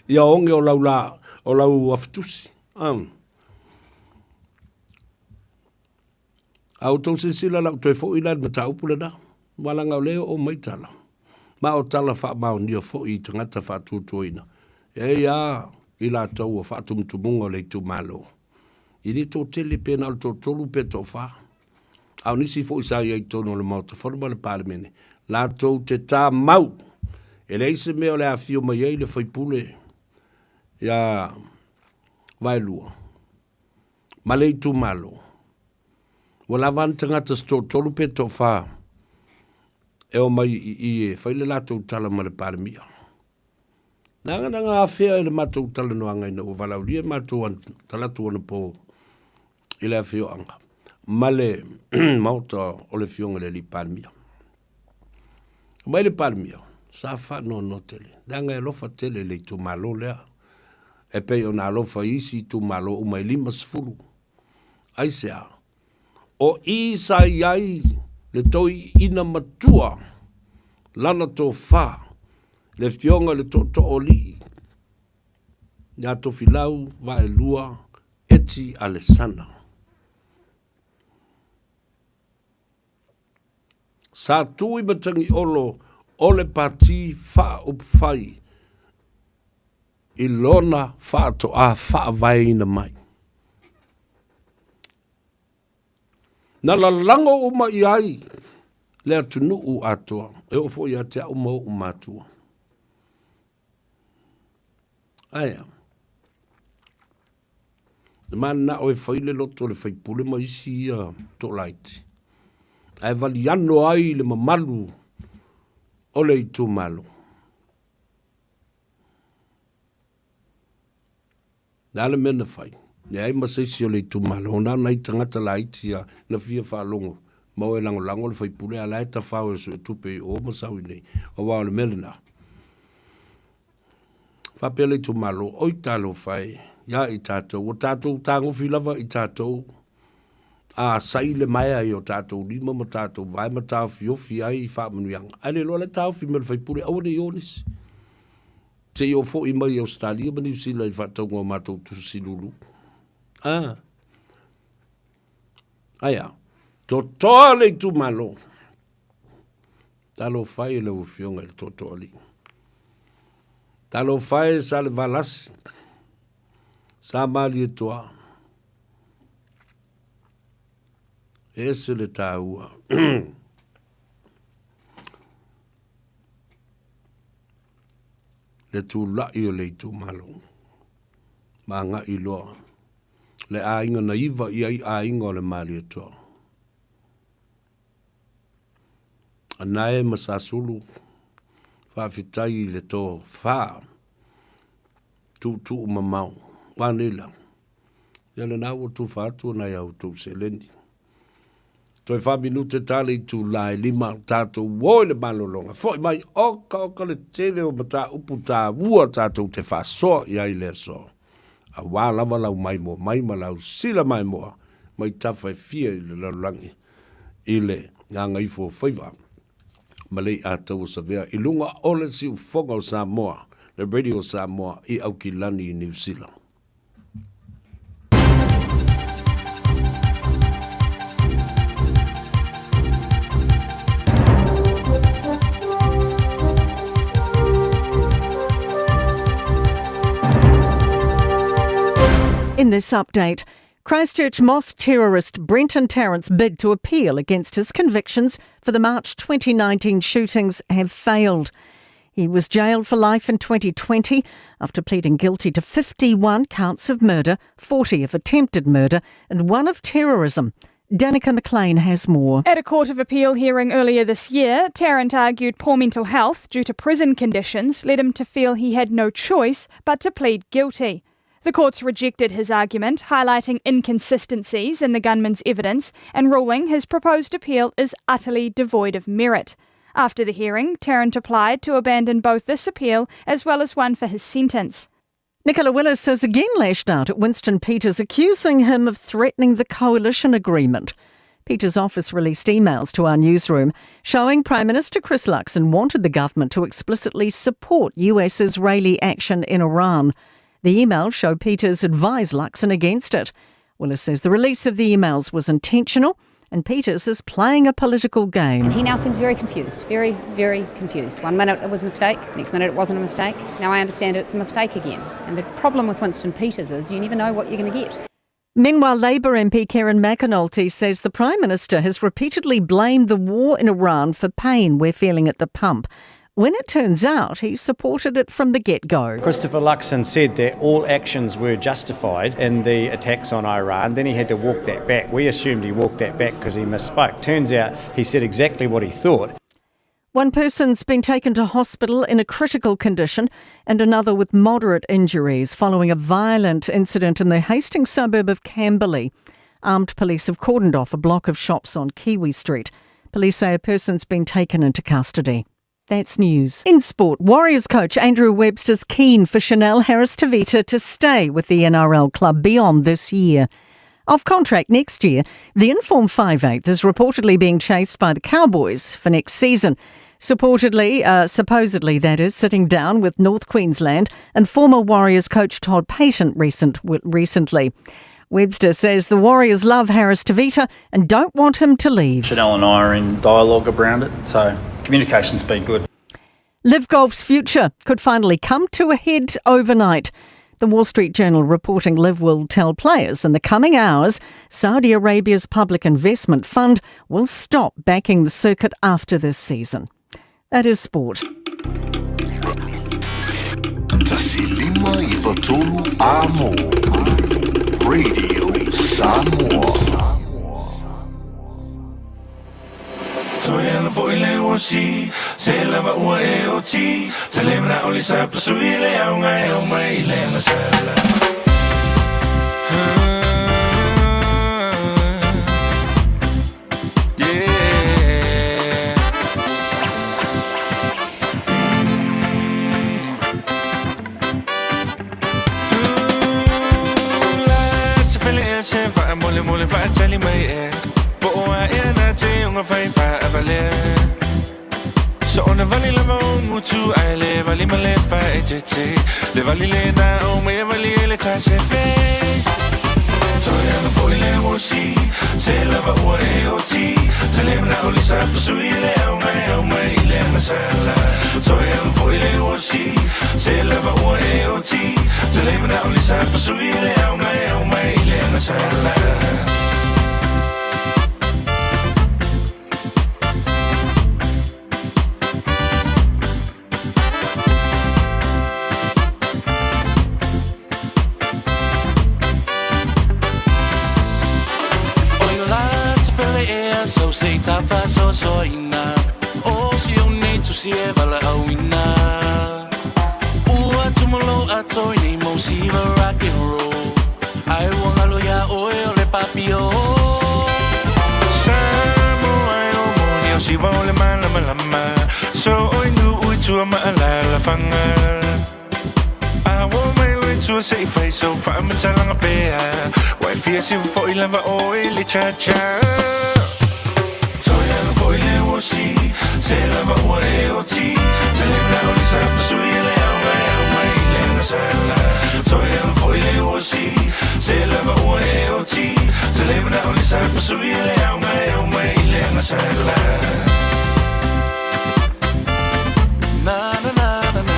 ia oge o lau la, o lau afitusi. Um. A outou silasila la toe foi la i le mataupu lena, aua leaga o lea e oo mai tala, ma o tala faamaonia foi i tagata faatuatuaina, e i ai lava i latou o faatumutumuga o le itumalo, e le toatele pe na o le toatolu pe toafa, a o nisi foi sa i ai i totonu o le Maota Fono ma le Palemene, latou te tamau, e leai se mea o le a afio mai ai le faipule ia Vaelua ma le itumalo. Ua lava ni tagata se toatolu pe toafa e omai i i e fai le latou tala ma le Palemia. Leaga na gafea i le matou talanoaga ina ua valaaulia matou talaatu anapo i le afioaga ma le maota o le afioga i le alii Palemia. Mai le Palemia, sa faanoanoa tele, leaga e alofa tele i le itumalo lea, e pei ona alofa i isi itumalo uma e 50. Aisea? O i sa i ai le toeaina matua, lana tofa, le afioga i le Tootooalii ia Tofilau Vaelua Eti Alesana. Sa tu i Matagiolo o le Pati Faaupufai i lona faatoa faavaeina mai. Na lalago uma i ai le atunuu atoa, e oo foi ia te au ma oʻu matua. Ae a? E mananao e fai le loto o le faipule ma isi ia toolaiti, ae valiano ai le mamalu o le itumalo. Le a le mea na fai? Leai ma se isi o le itumalo, na o nai tagata laiti ia na fia faalogo ma o e lagolago le faipule, a la e tafao e suetupe i o ma sau i nei, aua o le mea lena. Faapea le itumalo, oi talofa e, ia i tatou, ua tatou tagofi lava i tatou, a sai le maea i o tatou lima ma tatou vae ma taofiofi ai i faamanuiaga. Ae le iloa la e taofi mai le faipule, aua ne i o nisi. Se i o foi mai i Ausetalia ma Niu Sila i le faatauga o matou tusi lulu. Ah. Aia, totoa le itumalo. Talofa e lau Afioga i le Tootooalii. Talofa e Salevalasi, Sa Malietoa. E ese le taua. Le tulai o le itumalo. Ma agai loa. Le aiga na iva i ai aiga o le Malietoa. Anae ma Sasulu, faafetai i le tofa tuutuu mamao. Ua nei la, ia lena ua tufa atu nai a outou seleni. Toe fa minute ta le itula e lima, tatou o i le malologa. Foi mai, oka oka le tele o mataupu taua tatou te faasoa i ai i le aso. Aua lava lau maimoa mai ma lau sila maimoa mai tafa e fia i le lalolagi i le gagaifo o faiva ma le iʻataua savea i luga o le siufofoga o Samoa, le Radio Samoa i Aukilani i Niu Sila. In this update, Christchurch mosque terrorist Brenton Tarrant's bid to appeal against his convictions for the March 2019 shootings have failed. He was jailed for life in 2020 after pleading guilty to 51 counts of murder, 40 of attempted murder, and one of terrorism. Danica McLean has more. At a Court of Appeal hearing earlier this year, Tarrant argued poor mental health due to prison conditions led him to feel he had no choice but to plead guilty. The courts rejected his argument, highlighting inconsistencies in the gunman's evidence and ruling his proposed appeal is utterly devoid of merit. After the hearing, Tarrant applied to abandon both this appeal as well as one for his sentence. Nicola Willis has again lashed out at Winston Peters, accusing him of threatening the coalition agreement. Peters' office released emails to our newsroom showing Prime Minister Chris Luxon wanted the government to explicitly support US Israeli action in Iran. The emails show Peters advised Luxon against it. Willis says the release of the emails was intentional and Peters is playing a political game. And he now seems very confused, very, very confused. One minute it was a mistake, next minute it wasn't a mistake. Now I understand it's a mistake again. And the problem with Winston Peters is you never know what you're going to get. Meanwhile, Labour MP Kieran McAnulty says the Prime Minister has repeatedly blamed the war in Iran for pain we're feeling at the pump when it turns out he supported it from the get go. Christopher Luxon said that all actions were justified in the attacks on Iran. Then he had to walk that back. We assumed he walked that back because he misspoke. Turns out he said exactly what he thought. One person's been taken to hospital in a critical condition and another with moderate injuries following a violent incident in the Hastings suburb of Camberley. Armed police have cordoned off a block of shops on Kiwi Street. Police say a person's been taken into custody. That's news. In sport, Warriors coach Andrew Webster's keen for Chanel Harris Tavita to stay with the NRL club beyond this year. Off contract next year, the informed 5'8 is reportedly being chased by the Cowboys for next season. Supportedly, supposedly that is, sitting down with North Queensland and former Warriors coach Todd Payten recent, recently. Webster says the Warriors love Harris Tavita and don't want him to leave. Chanel and I are in dialogue around it, so communication's been good. LIV Golf's future could finally come to a head overnight. The Wall Street Journal reporting LIV will tell players in the coming hours Saudi Arabia's public investment fund will stop backing the circuit after this season. That is sport. Amo. Radio Samoa. Toe ana foi le osi, se lava ua e oti, se le mana o le sa pasui le au ngai au mai le na sala. Mole mole fa tali mai e Po o a e na te unga fai fa avale So ona vali lava o mutu ai le vali ma le fa e te te Le vali le na o me vali e le ta se fe Toi ana foi le o si Se lava ua e o ti Te le mana o le sa pasui le au mai au mai le na sala Toi ana foi le o si Se lava ua e o ti Te le mana o le sa pasui le au mai au mai le na sala. tusi e valaauina. Ua tumu lou ato i nei mau siva rock and roll, Ae ua galo iā oe o le papio. Samoa e o moni o siva o le malamalama So oi nuu i tua ma alalafaga A ua mai loa i tua se i fai sau faamatalaga pea Ua e fia siva foi lava oe i le cha-cha Toe ala foi le uosi Se lava ua e oti Tele na oli sa pasui le au mai au mai le gasala Toe ala foi le uosi Se lava ua e oti Tele na oli sa pasui le au mai au mai le gasala Na na na na na.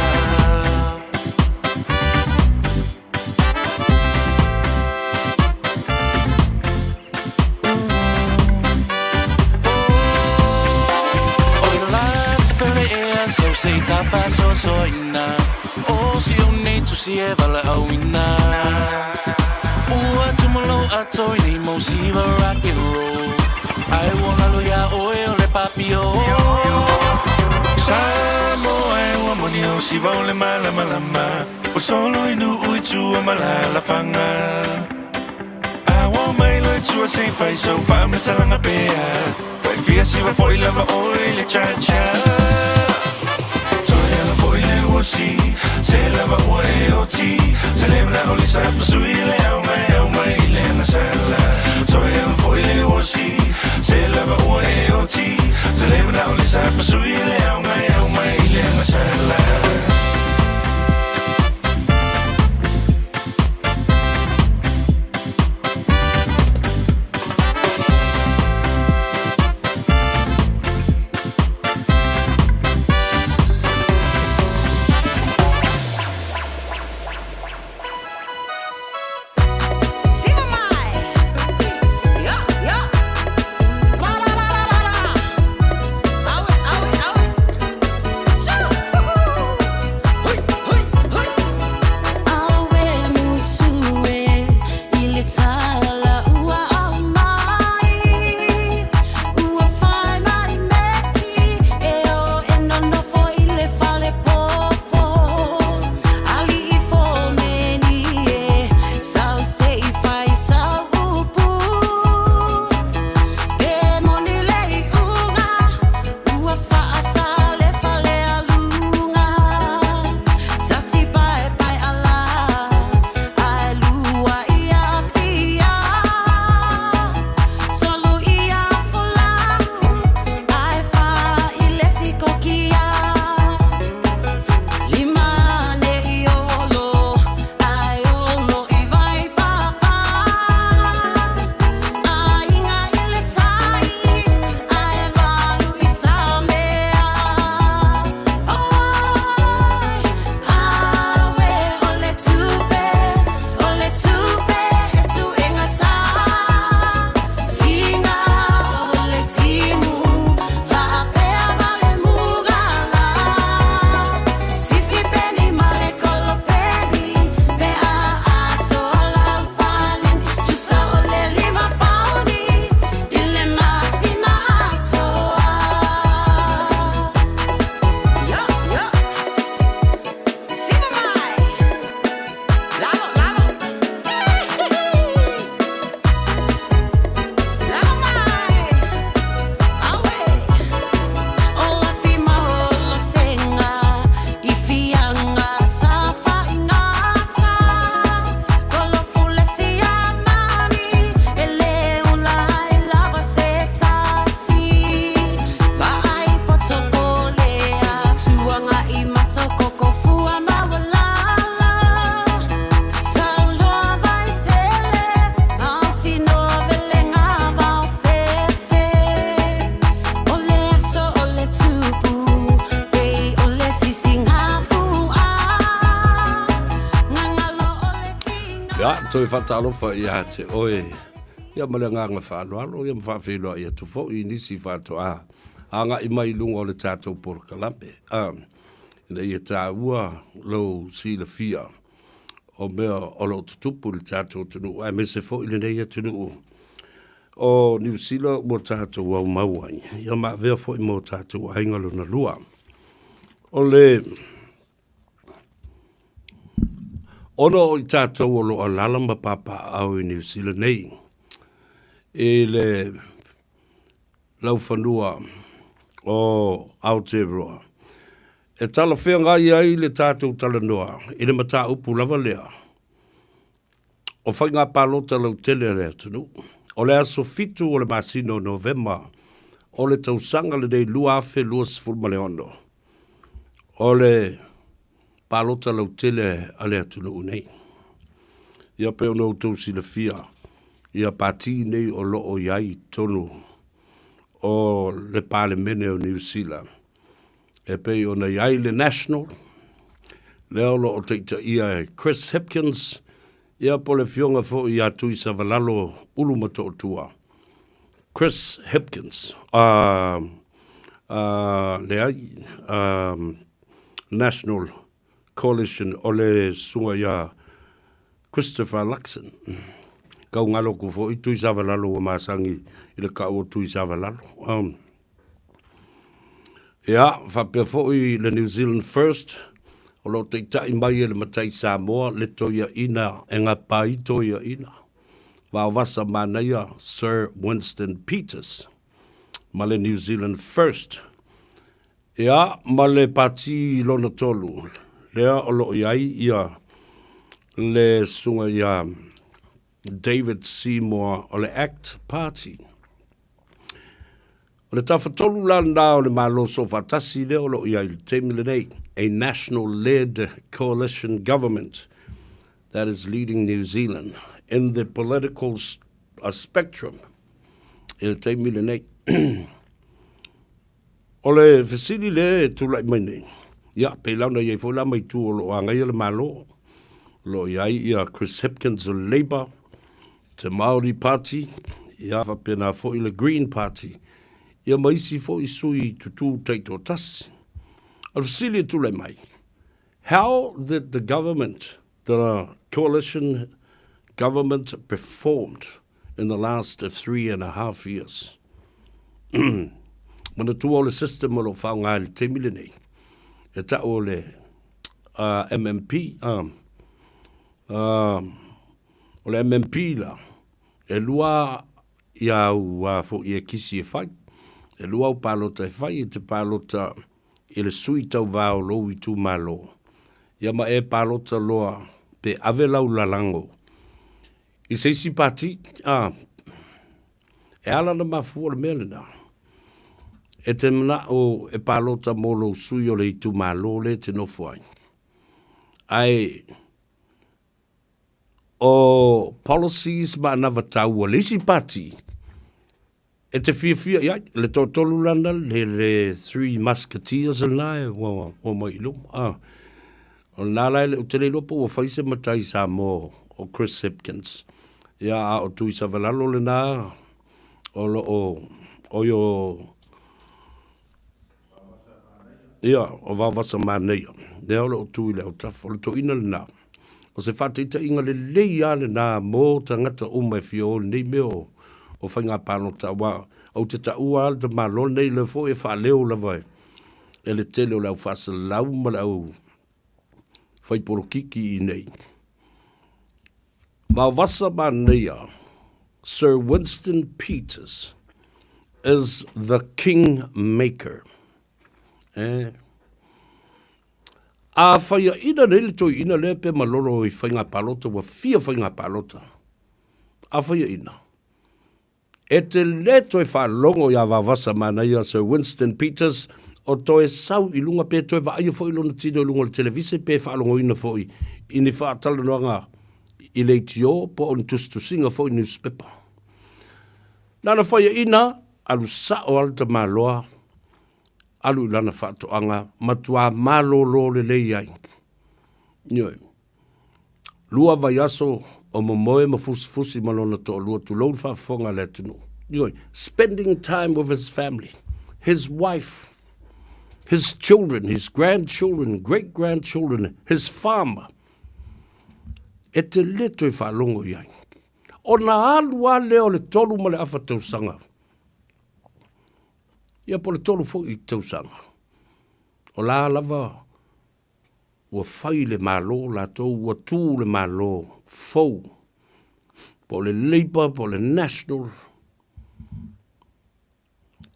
Oi la te pele ea sau se i tafasoasoaina O si ou nei tusi e valaauina Ua tumu lou ato i nei mau siva rock and roll Ae ua galo iā oe o le papio. Samoa e ua moni au siva o le malamalama Ua solo i nuu i tua ma alalafaga A ua omai loa i tua se i fai sau faamatalaga pea Ua e fia siva foi lava oe i le cha-cha Toe ala foi le uosi Se lava ua e oti Tele manao lisa pasui le au mai au mai i le agasala Toe ala foi le uosi Se lava ua e oti Tele manao lisa pasui le au mai au mai i le agasala. Ia, toe faatalofa ia te oe, ia ma le agaga faaaloalo, ia ma faafeiloai atu foi i nisi faatoa agai mai i luga o le tatou polokalame, a, ina ia taua lou silafia o mea o lo o tutupu i le tatou atunuu, aemaise foi lenei atunuu o Niu Sila ua tatou aumau ai, ia ma avea foi mo tatou aiga lona lua. O le Ona o i tātou o lo o alaala ma papaaao i Niu Sila nei, i le laufanua o Aotearoa, e talafeagai ai le tātou talanoa i le mataupu lava lea o faiga palota lautele a le atunuu. O le aso 7 o le masina o Novema o le tausaga lenei 2026, o le palota lautele a le atunuu nei. Ia pei ona outou silafia, ia pati nei o lo o i ai i totonu o le Palemene o Niu Sila. E pei ona i ai le National, lea o lo o taitaia e Chris Hipkins, ia po o le afioga foi ia Tuisavalalo Ulumatootua. Chris Hipkins, leai, National Coalition o le susuga ia Christopher Luxon. Kau ngalo aku foi Tuisavalalo ua masani i le kau o Tuisavalalo. Ia, faapea foi le New Zealand First, o lo o taitai mai e le Matai Samoa le toiaina e gapa ai toiaina. Vaovasa manaia Sir Winston Peters ma le New Zealand First. Ia, ma le pati lona tolu, lea o lo o i ai ia le susuga ia David Seymour o le Act Party. O le tafatolu la lena o le Malo Soofaatasi lea o lo o i ai i le taimi lenei, a national-led coalition government that is leading New Zealand in the political spectrum i le taimi lenei. O le fesili lea e tulai mai nei, ia, pei la ona i ai foi la ma itu o lo o agaia le Malo, o lo o i ai ia Chris Hipkins o le Labour, te Māori Party, ia faapena foi le Green Party, ia ma isi foi sui tutū taitoatasi. O le fesili e tulai mai, how did the government, the coalition government performed in the last 3.5 years. Manatua o le system o lo o faaaoga i le taimi lenei, e tau o le MMP, o le MMP la, e lua ia au foi e kisi e fai, e lua au palota e fai, e te palota i le sui tauva o lou itumalo, ia ma e palota loa pe ave lau lalago i se isi pati, a, e ala ona mafua le mea lena. E te manao e palota mo lou sui o le itumalo lea e te nofo ai. Ae o policies ma anavatau a le isi pati, E te fiafia i ai, le toatolu lana, le, le Three Musketeers lena e ua, ua mai i luma. Ah. O lena la e le o te le iloa po ua fai se matai Samoa o Chris Hipkins. Ia, a o Tuisavalalo lena o lo o, o i o, Ia, o Vaovasa Manaia, lea o lo o tu i le autafa, o le toeaina lena. O se faataitaiga lelei lava lena mo tagata uma e fia o i lenei mea o, o faiga palota, aua ou te taua lava le tamaloa lenei, o lea foi e faaleo lava e le tele o le au faasalalau ma le au fai polokiki i inei. Vaovasa Manaia, Sir Winston Peters is the king maker. Eh. A whaiaina nei le toeaina lea pe malolo i faiga palota, ua fia faiga palota. A whaiaina. E te le toe faalogo iā Vavasa Manaia Sir Winston Peters o toe sau i luga pe toe vaaia foi lona tino i luga o le televise pe faalogoina foi i ni faatalanoaga i leitio po o ni tusitusiga foi niusipepa. Lana faiaina, alu sao lava le tamaloa, alu i lana faatoaga, matuā malōlō lelei ai. Ioe. Lua vaiaso o momoe ma fusifusi ma lona toalua, tulou le faafofoga a le atunuu. Ioe, spending time with his family, his wife, his children, his grandchildren, great grandchildren, his farm. E te le toe faalogo i ai. Ona alu lava lea o le tolu ma le afa tausaga. Ia po o le tolu foi tausaga. O la lava ua fai le Malo latou, ua tu le Malo fou, po o le Labour po o le National,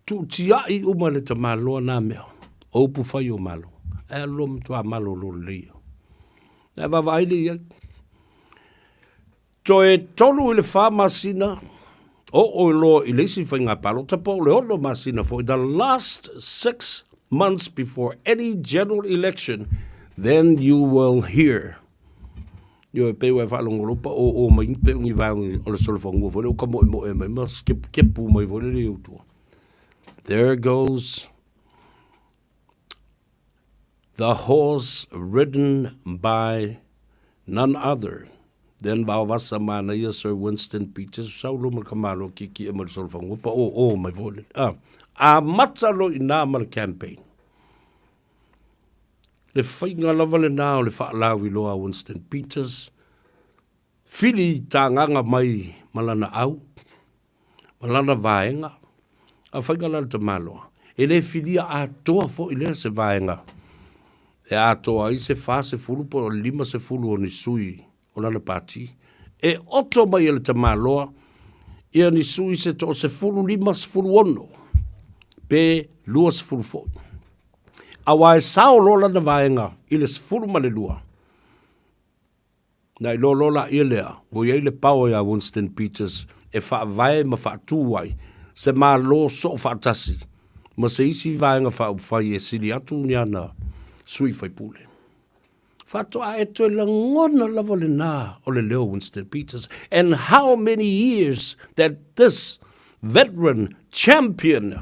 tuutiai uma le tamaloa na mea o upu fai o Malo, ae alu loa matua malolo lelei ia. Ae vaavaai lea i ai. Toe 3 i le 4 masina, oo loa i le isi faiga palota po o le 6 masina foi, the last 6 months before any general election, then you will hear. Ioe, pei ua e faalogologo pa oo mai ni pei o ni vaega o le solofanua foi lea ua kamoemoe mai ma kepukepu mai foi lele i ou tua. There goes the horse ridden by none other than Vaovasa Manaia Sir Winston Peters, sau loa ma le tamaloa kiekie mai le solofanua pa oo mai foi lele. Ah, amata loa i ina ma le campaign. Le faiga lava lena o le faalauiloa a Winston Peters, fili tagaga mai ma lana au, ma lana vaega, a faiga la le tamaloa, e le filia atoa foi lea se vaega e atoa ai se 40 po o le 50 o ni sui o lana pati, e oto mai e le tamaloa ia ni sui se toa 15, 16 pe 20 foi. Aua e sao loa lana vaega i le 12, Na iloa loa laia lea, ua i ai le power ia Winston Peters e faavae ma faatu ai se Malo soofaatasi ma se isi Vaega Faaupufai e sili atu ni ana sui faipule. Faatoa e toe lagona lava lena o le leo o Winston Peters and how many years that this veteran champion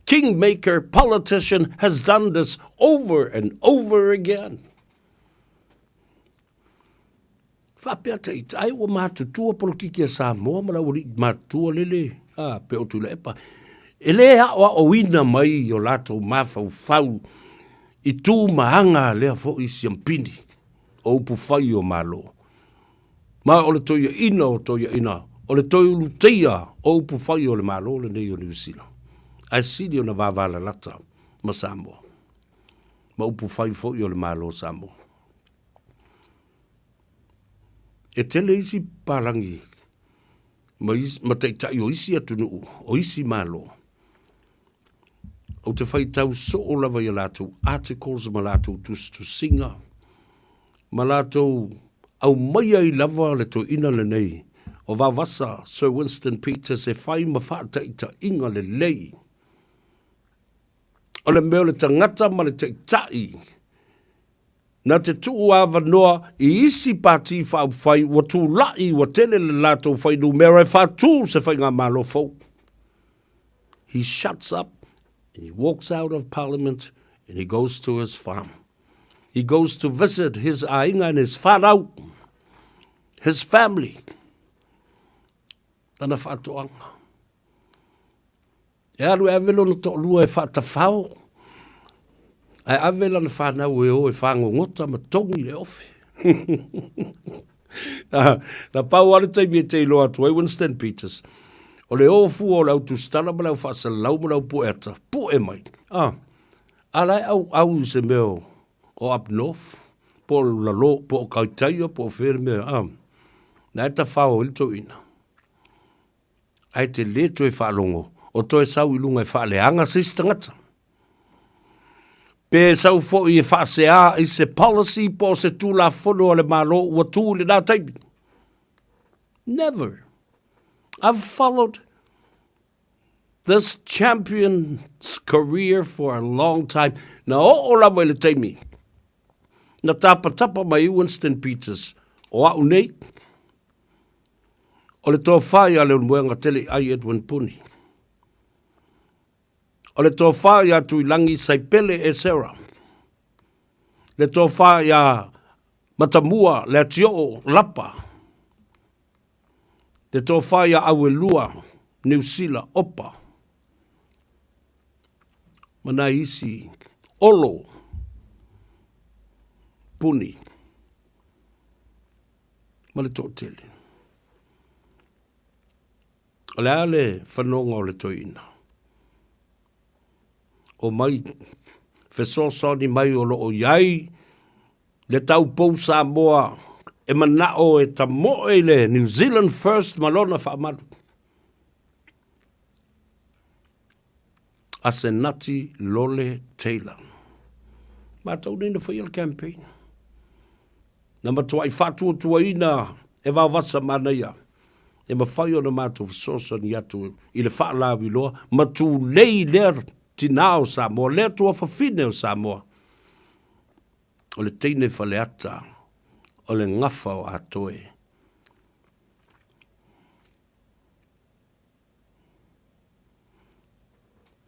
kingmaker politician has done this over and over again. Faapea te ita, ai ua matutua polokiki a Samoa ma le aualii matutua lele, a, pe o Tuilaepa. E le aoaoina mai o latou mafaufau i tu ma aga a lea foi siampini o upufai o Malo. Ma o le toiaina o toiaina, o le toe uluteia o upufai o le Malo lenei o Niu Sila. Ae sili ona vavalalata ma Samoa, ma upufai foi o le Malo o Samoa. E tele isi palagi ma, isi, ma taitai o isi atunuu, o isi Malo. Ou te faitau soo lava i a latou articles ma latou tusitusiga, ma latou aumaia ai lava le toeaina lenei o Vavasa Sir Winston Peters e fai ma faataitaiga lelei. O le mea o le tagata ma le taitai Na te tuu avanoa i isi pati faaupufai ua tulai ua tele le latou fuainumera e faatu se faigamalo fou. He shuts up and he walks out of parliament and he goes to his farm. He goes to visit his aiga and his whanau, his family. Tana whaatoanga. E alu e ave lona toalua e faatafao, ae ave lana fanau e o e fagogota ma togi le ofe. Na pau lava le taimi e te iloa atu ai Winston Peters, o le o fua o le au tusitala ma le au faasalalau ma le au pueata, pue mai. Ah, a la e auau i se mea o, o up north, po o lalo, po o Kaitaia, po o fea le mea, ah, na e tafao ai le toeaina. Ae te le toe faalogo o toe sau i luga e faaleaga se isi tagata. Pe sau foi e faasea i se policy po o se Tulafono a le Malo ua tu i lena taimi. Never. I've followed this champion's career for a long time. Na oo lava i le taimi na tapatapa mai ai Winston Peters o au nei, O le tofa ia Leulumoega Teleiai Edwin Puni. O le tofa ia Tuilagi Saipele Esera. Le tofa ia Matamua Leatioo Lapa. Le tofa ia Auelua Niusila Opa. Ma nai isi Olo Puni. ma le toatele. O le a le fanoga o le toeaina? Omai. Fesoasoani mai o lo o i ai le taupou Samoa e manao e tamoe i le New Zealand First ma lona faamalu. Asenati Lole Taylor. Matou nei na faia le campaign. Na matuai faatuatuaina e Vaovasa Manaia e mafai ona matou fesoasoani atu i le faalauiloa ma tulei lea tinā o Samoa, lea tuafafine o Samoa, o le teine faleata, o le gafa o Atoe.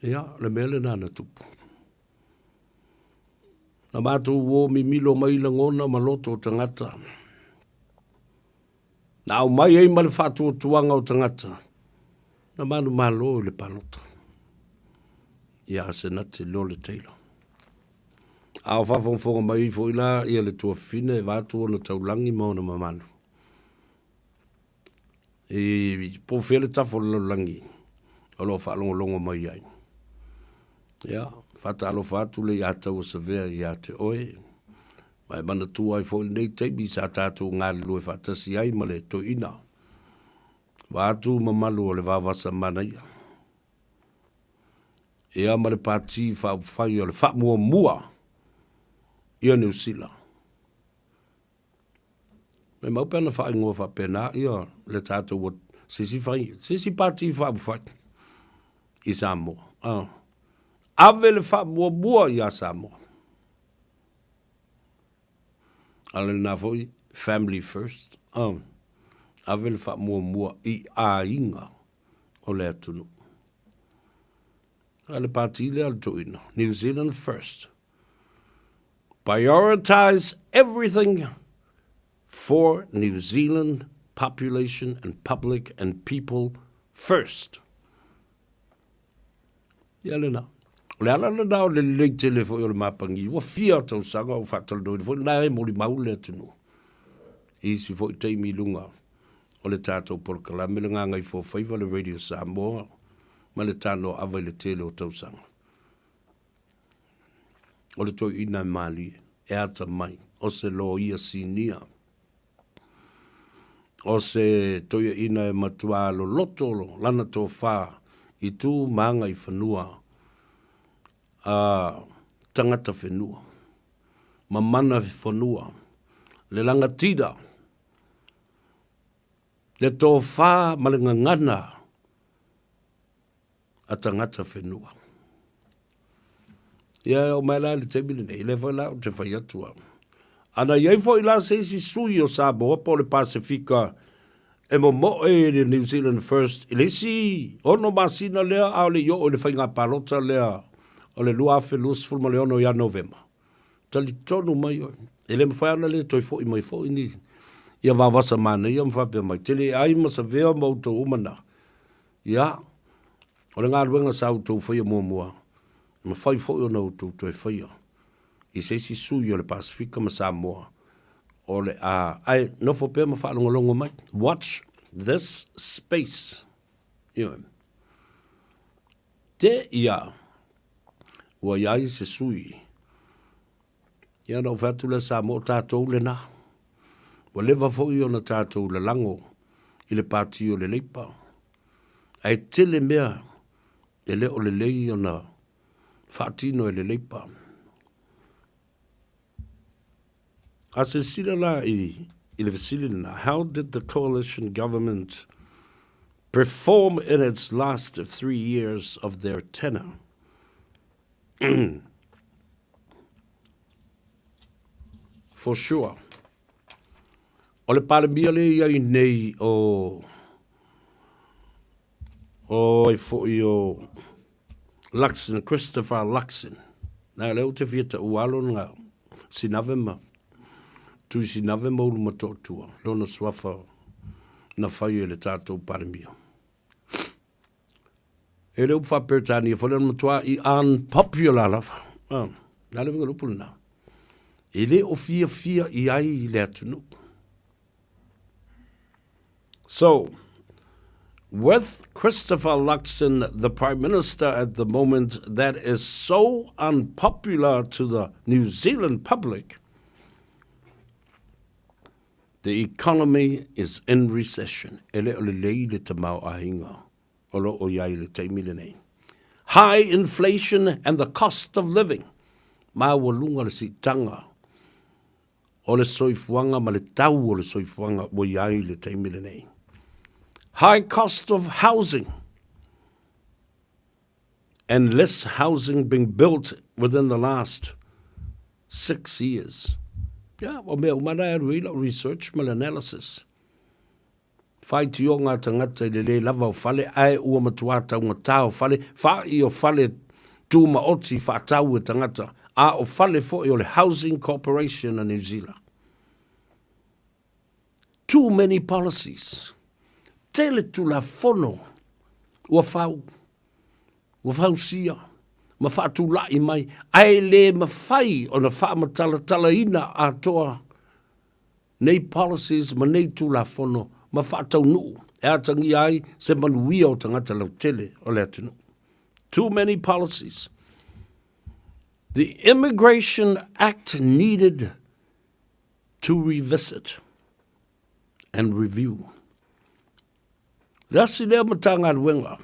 Ia, o le mea lena na tupu. Na matou uo mimilo mai lagona ma loto o tagata. Na aumai ai ma le faatuatuaga o tagata, na manumalo i le palota. Ia Asenati Lole Taylor. A o faafogafoga mai foi la ia le tuafafine e vaeatu ona taulagi ma ona mamalu. I po o fea le tafa o le lalolagi o lo o faalogologo mai ai. Ia, faatalofa atu le ia Taua Savea ia te oe, ma e manatua ai foi lenei taimi sa tatou galulue faatasi ai ma le toeaina, vaeatu mamalu o le Vaovasa Manaia. Ia ma le Pati Faaupufai o le Faamuamua ia Niu Sila. Me mau pe ana faaigoa faapena ia le tatou ua se isi fai, se isi pati faaupufai i Samoa. Ah. Ave le faamuamua ia Samoa. A o lena foi, family first. Ah. Ave le faamuamua i aiga o le atunuu. A le pati lea o le toeaina, New Zealand first. Prioritise everything for New Zealand population and public and people first. Ia lena. O le ala lena o le lelei tele foi o le mapagi, ua fia tausaga o faatalanoaina foi lena e molimau le atunuu. I isi foi taimi i luga o le tatou polokalame le Gagaifofaiva le Radio Samoa ma le Tanoaava i le tele o tausaga. O le toeaina e malie, e atamai, o se loia sinia, o se toeaina e matua loloto lana tofa i tu ma agaifanua a tagata whenua, ma mana whanua, le rangatira, le tofa ma le gagana a tagata whenua. Ia e oo mai la i le taimi lenei, lea foi la ou te fai atu au. Ana i ai foi la se isi sui o Samoa po o le Pasefika e momoe i le New Zealand First i le isi ono masina lea a o le i oo i le faiga palota lea o le 2026 ia Novema, talitonu mai oe, e le mafai ona le toe foi mai foi ni ia vavasa manaia ma faapea mai, te le ai ma savea ma outou uma na. Ia, o le galuega sa outou faia muamua, e mafai foi ona outou toe faia i se isi sui o le Pasefika ma Samoa o le a, ae nofo pea ma faalogologo mai. Watch this space. Ioe. Te ia, ua i ai se sui. Ia ona ou fai atu lea Samoa o tatou lena. Ua leva foi ona tatou lalago i le pati o le Leipa. Ae tele mea e le o lelei ona faatino e le Leipa. A silasila la i, i le fesili lena, how did the coalition government perform in its last 3 years of their tenure? For sure. O le Palemia lea i ai nei o o ai foi o Luxon, Christopher Luxon. Nā, lea ou te fia taua lona Sinave ma Tui Sinave ma Ulumatootua, lona suafa na fai e le tatou Palemia. E le upu faa-Peretania foi lea na matua i unpopular lava. Ah, na le uiga o le upu lena. E le o fiafia i ai le atunuu. So, With Christopher Luxon, the Prime Minister at the moment that is so unpopular to the New Zealand public, the economy is in recession. E le o lelei le tamaoaiga o lo o i ai i le taimi lenei. High inflation and the cost of living. Maualuga le siitaga o le soifuaga ma le tau o le soifuaga ua i ai i le taimi lenei. High cost of housing and less housing being built within the last 6 years. Ia, o mea uma na e alu ai lau research ma le analysis. Faitioga a tagata i le lē lava o fale ae ua matuā taugatā o fale, fāʻi o fale tūmaoti faatau e tagata, a o fale foi o le Housing Corporation a New Zealand. Too many policies. Tele Tulafono ua fau, ua fausia ma faatulaʻi mai ae le mafai ona faamatalatalaina atoa nei policies ma nei Tulafono ma faataunuu e atagia ai se manuia o tagata lautele o le atunuu. Too many policies. The Immigration Act needed to revisit and review. Le asi lea Matagaluega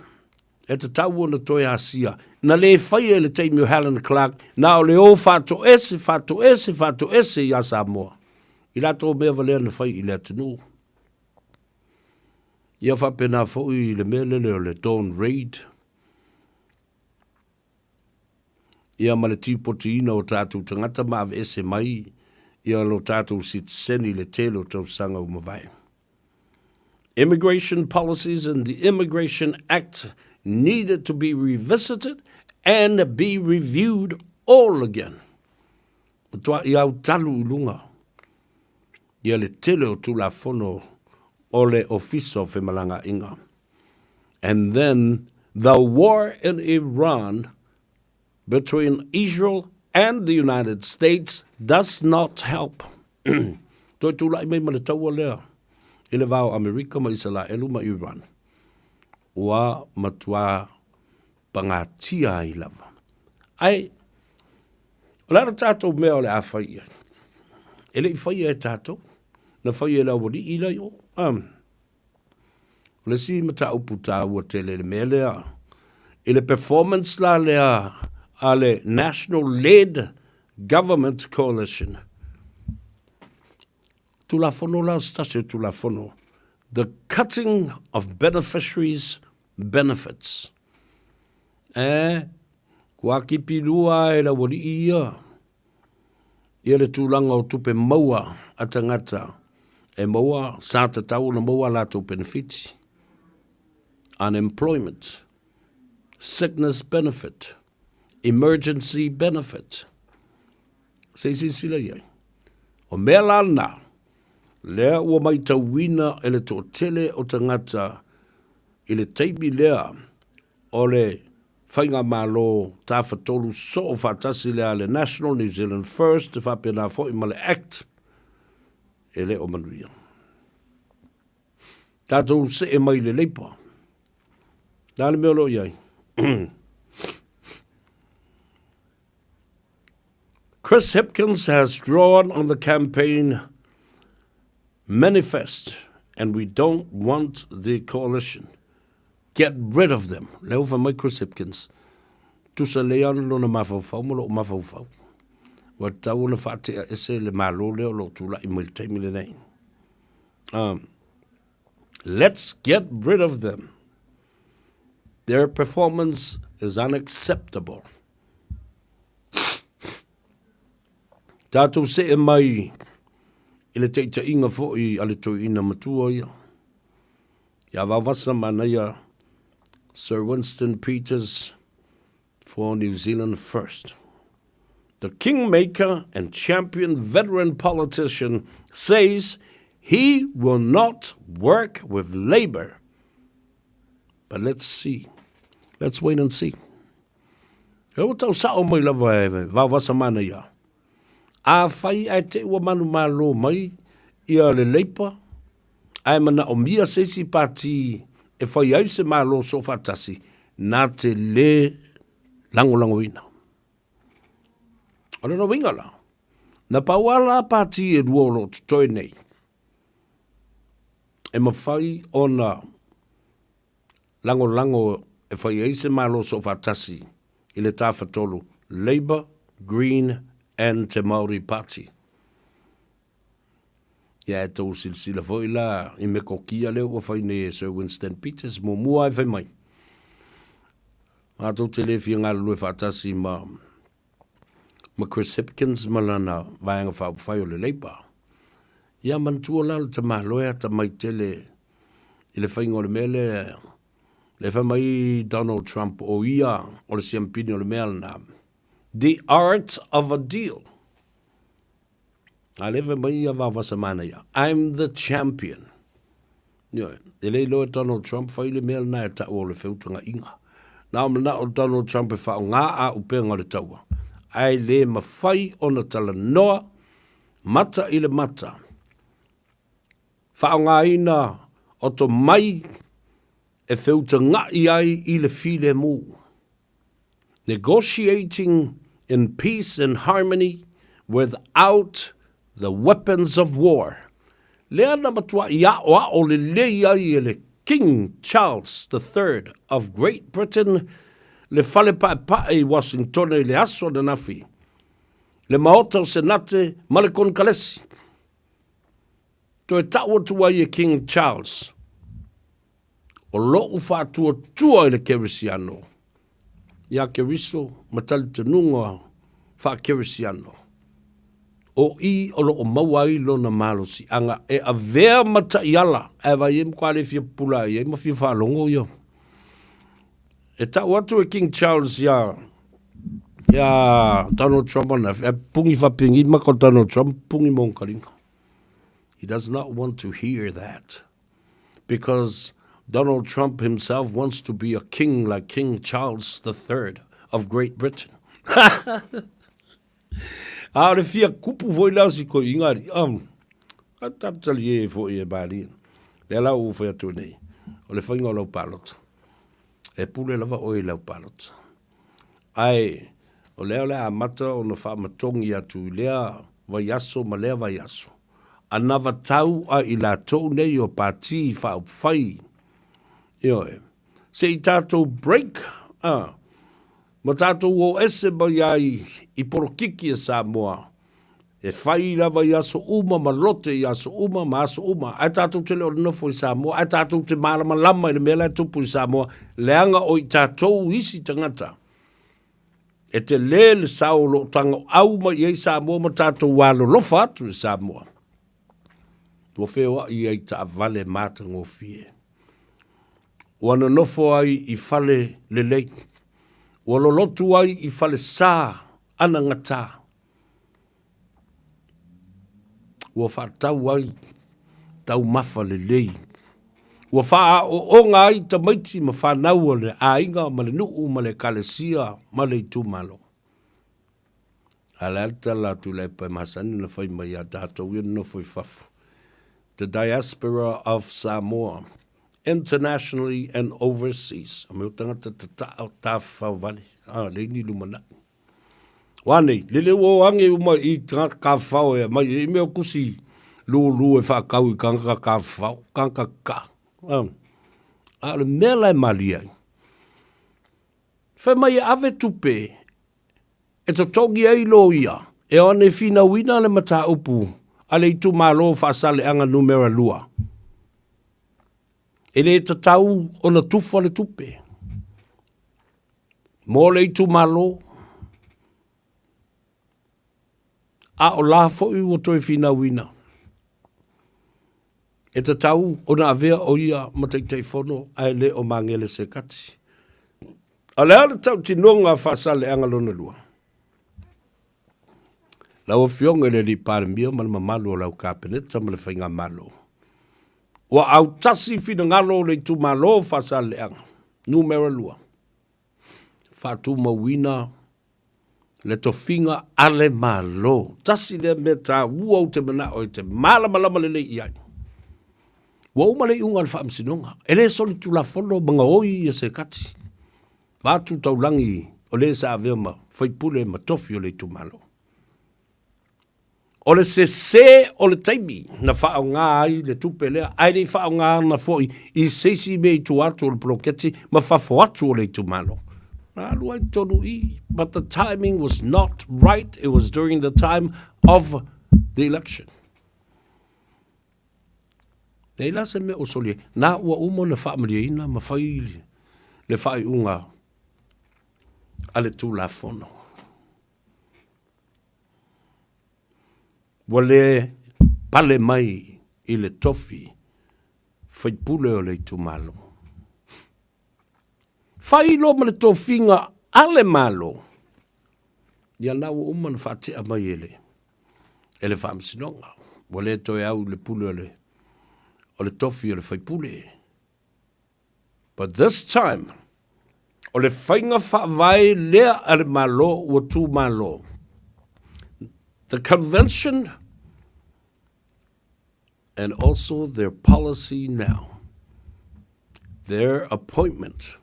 e tatau ona toe asia, na lē faia i le taimi o Helen Clark, na o le o faatoese, faatoese, faatoese iā Samoa i latou mea valea na fai i le atunuu. Ia faapena foi i le mea lele o le Dawn Raid, ia ma le tipotiina o tatou tagata ma aveese mai ia lo tatou sitiseni i le tele o tausaga ua mavae. Immigration policies and the Immigration Act needed to be revisited and be reviewed all again. Matuaʻi au talu i luga ia le tele o Tulafono o le Ofisa o Femalagaaiga. And then the war in Iran between Israel and the United States does not help. Toe tulai mai ma le taua lea i le va o Amerika ma Isalaelu ma Iran. Ua matua pagatia ai lava. Ae, o le a le tatou mea o le a fai i ai? E le i faia e tatou, na fai e le aualii la i o. Um, O le isi mataupu taua tele i le mea lea, i le performance la lea a le National Led Government Coalition, Tulafono la o se tasi o Tulafono, the cutting of beneficiaries benefits. Eh, kua kipi lua e le aualii ia. Ia le tulaga o tupe maua a tagata e maua, sa tatau ona maua a latou penefiti, unemployment, sickness benefit, emergency benefit. Se i silasila i ai. O mea la na, lea ua maitauina e le toatele o tagata i le taimi lea o le Faigamalo Tafatolu Soo faatasi lea a le National New Zealand First faapena foi ma le Act e le o manuia. Tatou see mai i le Labour. Le a le mea o lo o i ai? Chris Hipkins has drawn on the campaign manifest and we don't want the coalition. Get rid of them. Lea ua fai mai Chris Hipkins, tusa lelei lava ona lona mafaufau ma lou mafaufau. Ua tatau ona faatea ese le Malo lea o lo o tulai mai i le taimi lenei. Um, let's get rid of them. Their performance is unacceptable. Tatou see mai i le taitaiga foi a le toeaina matua ia. Ia Vaovasa Manaia Sir Winston Peters for New Zealand First. The kingmaker and champion veteran politician says he will not work with Labour. But let's see. Let's wait and see. E ua tau sao mai lava e Vaovasa Manaia. Afai ae te i ua manumalo mai ia le Labour, ae manaomia se isi pati e fai ai se Malo Soofaatasi na te lē lagolagoina. O lona uiga la, na pau lava la pati e lua o lo o totoe nei e mafai ona lagolago e fai ai se Malo Soofaatasi i le Tafatolu Labour, Green and Te Māori Party. Ia e tou silasila foi la i metokia lea ua fai nei e Sir Winston Peters, muamua lava e fai mai, matou te le fia galulue faatasi ma ma Chris Hipkins ma lana Vaega Faaupufai o le Labour. Ia manatua la o le tamaloa e atamai tele i le faiga o le mea lea, lea fai mai Donald Trump o ia o le siampini o le mea lena, The art of a deal. A lea fai mai ia Vaovasa Manaia, I'm the champion. Ioe, e le iloa e Donald Trump fai le mea lena e tau o le feutagaiga. Na o manao Donald Trump e faaaoga auupega o le taua, ae le mafai ona talanoa mata i le mata, faaaogaina o tomai e feutagai ai i le filemu. Negotiating in peace and harmony without the weapons of war. Lea na matuai aʻoaʻo lelei ai e le King Charles the Third of Great Britain le fale paepae i Washingtone i le aso ananafi, le Maota o Senate ma le Konekalesi. Toe tau atu ai e King Charles, O loʻu faatuatua i le Kerisiano, iā Keriso ma talitonuga faa-Kerisiano, o i o lo o maua ai lona malosiaga e avea ma taiala, ae vaai ai matua le fia pupula i ai ma fia faalogo ia. E tau atu e King Charles iā iā Donald Trump ana, e pungi faapēngi maka o Donald Trump, pungi mō kalinga. He does not want to hear that. Because Donald Trump himself wants to be a king like King Charles the Third of Great Britain. A o le fia kupu foi la o si koiʻiga alii. Um, a tatali e foi e malie. Lea la ua fai atu nei, o le faiga o lau palota. E pule lava oe i lau palota. Ae, o lea o le a amata ona faamatogi atu i lea vaiaso ma lea vaiaso. Anavatau a i latou nei o Pati Faaupufai, ioe, se i tatou break, a, ma tatou o ese mai ai i polokiki a Samoa, e fai lava i aso uma ma lote i aso uma ma aso uma, ae tatou te le o nofo i Samoa, ae tatou te malamalama i le mea la e tupu i Samoa, leaga o i tatou isi tagata. E telē le sao o lo o tagoau mai i ai Samoa ma tatou alolofa atu i Samoa. Ua feoai ai taavale matagofie. Ua nonofo ai i fale lelei. Ua lolotu ai i falesa anagata. Ua faatau ai taumafa lelei. Ua faaaooga ai tamaiti ma fanau a le aiga ma le nuu ma le ekalesia ma le itumalo. A o le a le tala a Tuilaepa e masani ona fai mai ia tatou ia nonofo i fafo, The diaspora of Samoa, internationally and overseas. A mea o tagata tataa o tafafao vale, a, leai ni lumanai. Wā nei, lele ua o ange uma i tagata kawhao e mai i mea kusi lūlū e whaakau i kangaka kawhao, kangaka ka. Um, a o le mea la e malie ai. Whai mai e ave tupe e totogi ai loia e o ane whinauina le mataupu a le itumalo Faasaleleaga numera 2. E le tatau ona tufa le tupe. Mo le itumalo, a o la foi ua toe finauina, e tatau ona avea o ia ma Taitaifono ae le o Magele Sekati. A o le a le tautinoga a Faasaleleaga lona lua? Lau Afioga i le Alii Palemia ma le mamalu o lau Kapeneta ma le Faigamalo, ua autasi finagalo o le itumalo o Faasaleleaga Numera 2, faatumauina le tofiga a le Malo. Tasi lea mea taua ou te manao e te malamalama lelei i ai. Ua uma le iuga o le faamasinoga. E le solitulafono ma gaoi ia se kati. Vaeatu taulagi o le sa avea ma faipule ma tofi o le itumalo. O le sese o le taimi na faaaoga ai le tupe lea, ae le i faaaogaina foi i se isi mea i tua atu o le poloketi ma fafo atu o le itumalo. Na alu ai totonu i i, but the timing was not right, it was during the time of the election. Nei la se mea o soli ai, na ua uma ona faamalieina ma fai le faaiuga a le Tulafono. Ua le pale mai i le tofi faipule o le itumalo. Fai loa ma le tofiga a le Malo, ia na ua uma ona faatea mai e le, e le Faamasinoga. Ua le toe au i le pule o le, o le tofi o le faipule. But this time, o le faiga faavae lea a le Malo ua tumalo. The convention and also their policy now, their appointment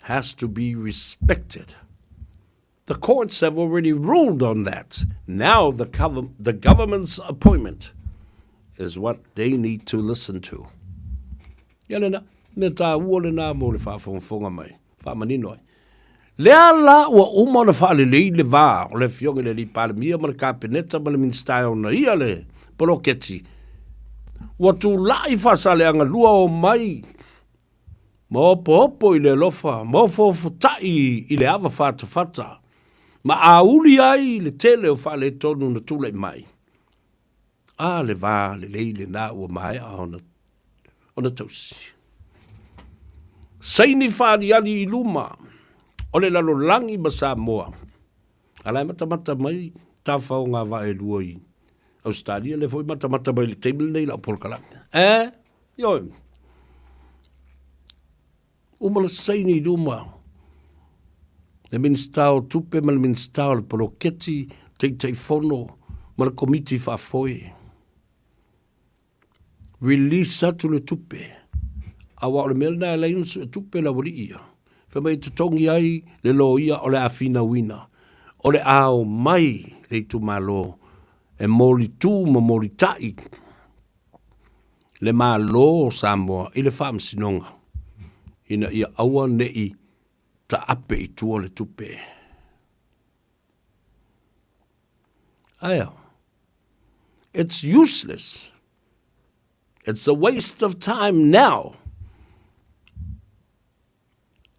has to be respected. The courts have already ruled on that. Now the, the government's appointment is what they need to listen to. Ia lena, mea tāua lena mo le faafogafoga mai, faamanino ai. Lea la ua uma ona faalelei le va o le Afioga i le Alii Palemia ma le Kapeneta ma le Minisita e ona ia le poloketi, ua tulai Faasaleleaga 2 omai ma opoopo i le alofa, ma ofoofotai i le ava fatafata, ma auli ai le tele o faaletonu na tulai mai. A le va lelei lena ua maea ona, ona tausi. Saini faaliali i luma o le lalolagi ma Samoa, a la e matamata mai tafaoga vaa e lua i Ausetalia, lea foi matamata mai i le taimi lenei i lau polokalame. Eh? Ioe. Uma le saini i luma le Minisita o Tupe ma le Minisita o le Poloketi, Taitaifono ma le Komiti Faafoe. Release atu le tupe. Aua o le mea lena e alai ona sue tupe le aualii ia. Fai mai e totogi ai le loia o le a finauina. O le a omai le itumalo e molitū ma molitai le Malo o Samoa i le Faamasinoga ina ia aua ne i taape i tua le tupe. Aia, it's useless. It's a waste of time now.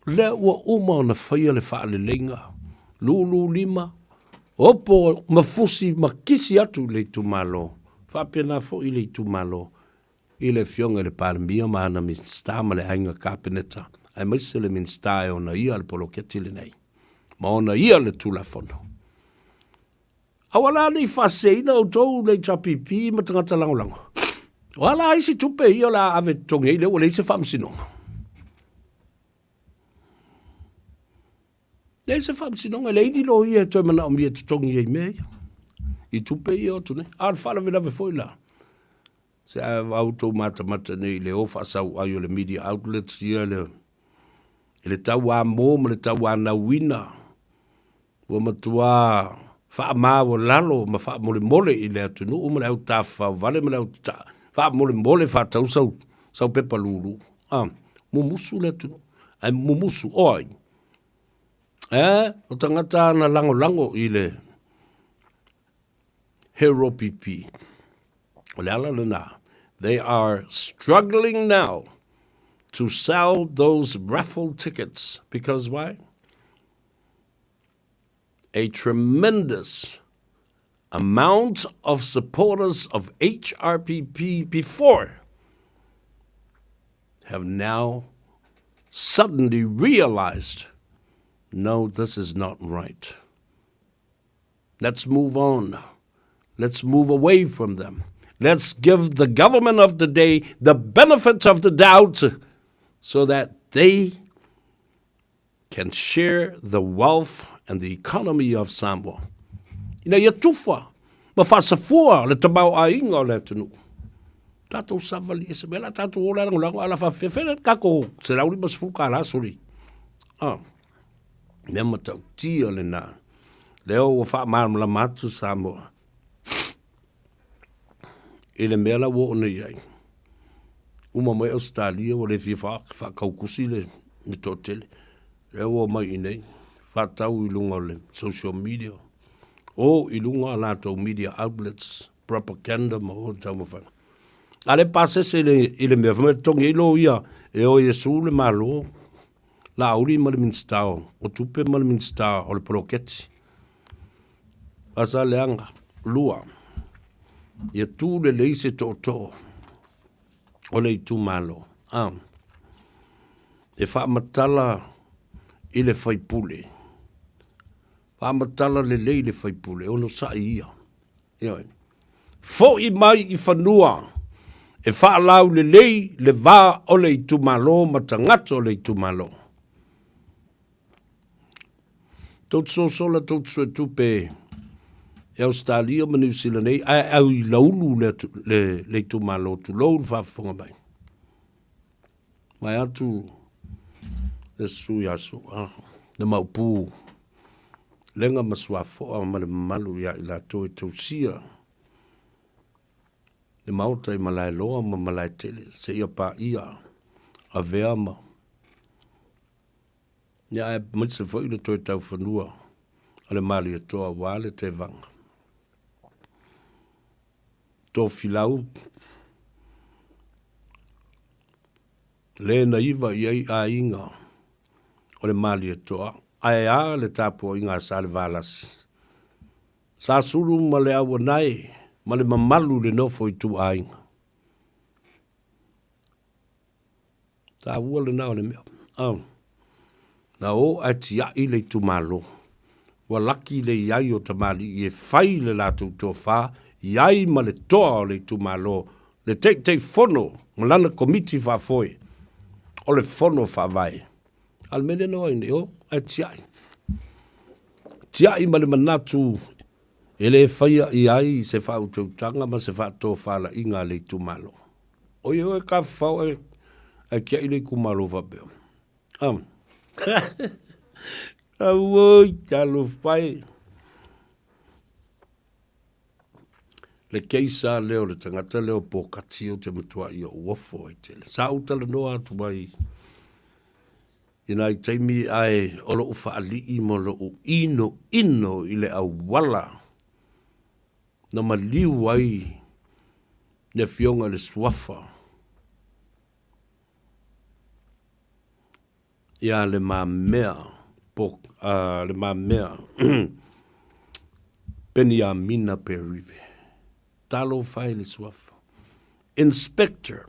Lea ua uma ona faia le faaleleiga, lulu lima, opo ma fusi ma kisi atu i le itumalo, faapena foi i le itumalo i le Afioga i le Palemia ma ana Minisita ma le Aiga Kapeneta, aemaise le Minisita e ona ia le poloketi lenei, ma ona ia le Tulafono. Aua la ne i faaseseina outou le HRPP ma tagata lagolago. O a la isi tupe ia o le a ave totogi ai lea ua leai se faamasinoga? Leai se faamasinoga, e leai ni loia e toe manaomia e totogi ai mea ia, i tupe ia o atu nei. A o le faalavelave foi la, se a outou matamata nei i le o faasauai o le media outlets ia, le, i le tauamo ma le tauanauina Ua matua faamaualalo ma faamolemole i le atunuu ma le au tafafao vale ma le au tataa, faamolemole faatau sau, sau pepa lulu. Ah, mumusu le atunuu. Ae mumusu, o ai? Eh, o tagata na lagolago i le Hero PP. O le ala lena. They are struggling now to sell those raffle tickets. Because why? A tremendous amount of supporters of HRPP before have now suddenly realized no, this is not right. Let's move on. Let's move away from them. Let's give the government of the day the benefit of the doubt so that they can share the wealth and the economy of Samoa. Ina ia tufa ma faasafua le tamaoaiga o le atunuu. Tatou savali ese mai la tatou o le lagolago ala faafefea le tatou $150 soli. Ah. Mea matautia lena. Lea ua faamalamalama atu Samoa i le mea la ua oo nei i ai. Uma mai Ausetalia ua le fia faatautusi le toatele. Lea ua omai i inei faatau i luga o le social media, o i luga a latou media outlets, propaganda ma o taumafaiga. A le pasese i le, i le mea, fai mai totogi ai loia e o e sue le Malo, Laauli ma le Minisita o Tupe ma le Minisita o le Poloketi. Faasaaleaga, 2. Ia tu lelei se tootoo o le itumalo. A. E faamatala i le faipule. Faamatala lelei le faipule, onosai ia. Ioe. Foi mai i fanua e faalaulelei le va o le itumalo ma tagata o le itumalo. Tou te sosola tou te suetupe e Ausetalia ma Niu Sila nei, ae au i laulu le, le, le itumalo, tulou le faafofoga mai. Mai atu le susu ia Su'a, le Maopu, Lega ma Suafoa ma le mamalu ia i latou e tausia le maota i Malaeloa ma Malaetele seia paia Avea ma Ia aemaise foi le toe taufanua o le Malietoa aua le Tevaga. Tofilau, le na iva i ai aiga o le Malietoa, ae a le tapuaiga a Salevalasi. Sa sulu ma le auanae ma le mamalu i le nofo ituaiga. Taua lena o le mea. Oh. Na o ae tiai le itumalo. Ua laki le iai o tamalii e fai le latou tofa iai ma le toa o le itumalo, le Taitaifono ma lana komiti faafoe o le fono faavae. A o le mea lea na o ai nei, o ae tiai. Tiai ma le manatu e le faia i ai se faautautaga ma se faatofalaiga a le itumalo. Oi oe ka fao e ae kiaʻi le itumalo faapea. Ah. Auoi, talofa e. Le keisa lea o le tagata lea o Pokati ou te matuai ou ofo ai tele. Sa ou talanoa atu ai i nai taimi ae o lou faalii ma lou inoino i le auala na maliu ai le Afioga i le Suafa ia Le Mamea, po, uh, Le Mamea Peniamina Perive. Talofa e le Suafa. Inspector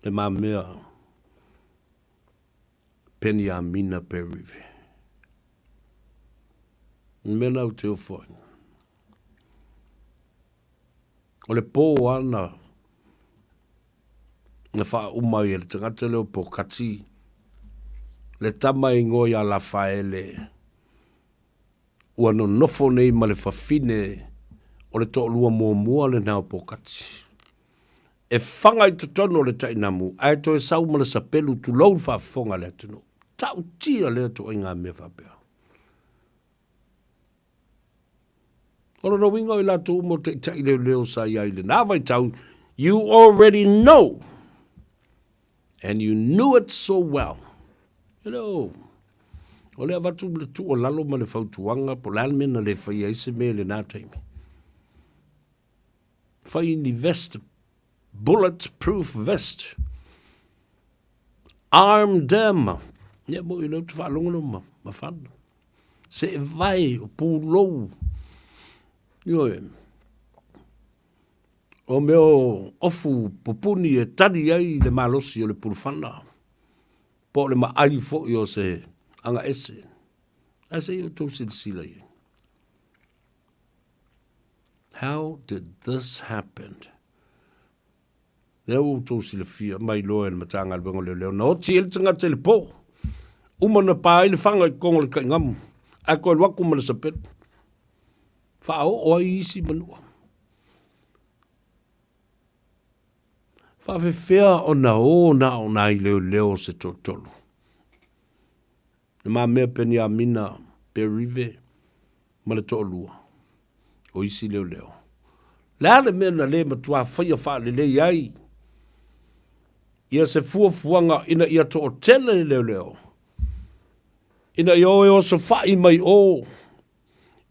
Le Mamea Peniamina Perive. Mea na ou te ofo ai. O le pō ana na whaauma ai e le tangata lea o Pokati, le tama ingoa ia Lafaele, ua nonofo nei ma le fafine o le toalua muamua lena o Pokati. E fanga i totonu o le tainamu, ae toe sau ma le sapelu tulou le faafofoga a le atunuu. Ta'utia lea ituaiga mea faapea. O lona uiga o i latou uma o taitai leoleo sa i ai i lena vaitau, you already know and you knew it so well. You know, o le avatu le tuualalo ma le fautuaga po o le a le mea na le faia ai se mea i lena taimi. Fai ni vest, bullet proof vest. Arm them. Ia mo i leo te whaalongono ma, ma whana. Se e vai o pūlou. Ioe. O mea o ofu pupuni e tali ai le malosi o le pulufana. Po o le maai foi o se aga ese. Ae se i outou silasila i ai. How did this happen? Lea ua outou silafia mai loa e le Matagaluega o Leoleo, na oti ai le tagata i le po. Uma na pa ai le faga i totonu o le taigamu, ae toe alu atu ma le sapelu. Faaoo ai isi manua. Faafefea ona o na o nai leoleo o se toatolu? Le mamea Peniamina Perive ma le toalua o isi leoleo. Le a le mea na le matua faia faalelei ai ia se fuafuaga ina ia toatele le leoleo, ina ia o e osofai mai o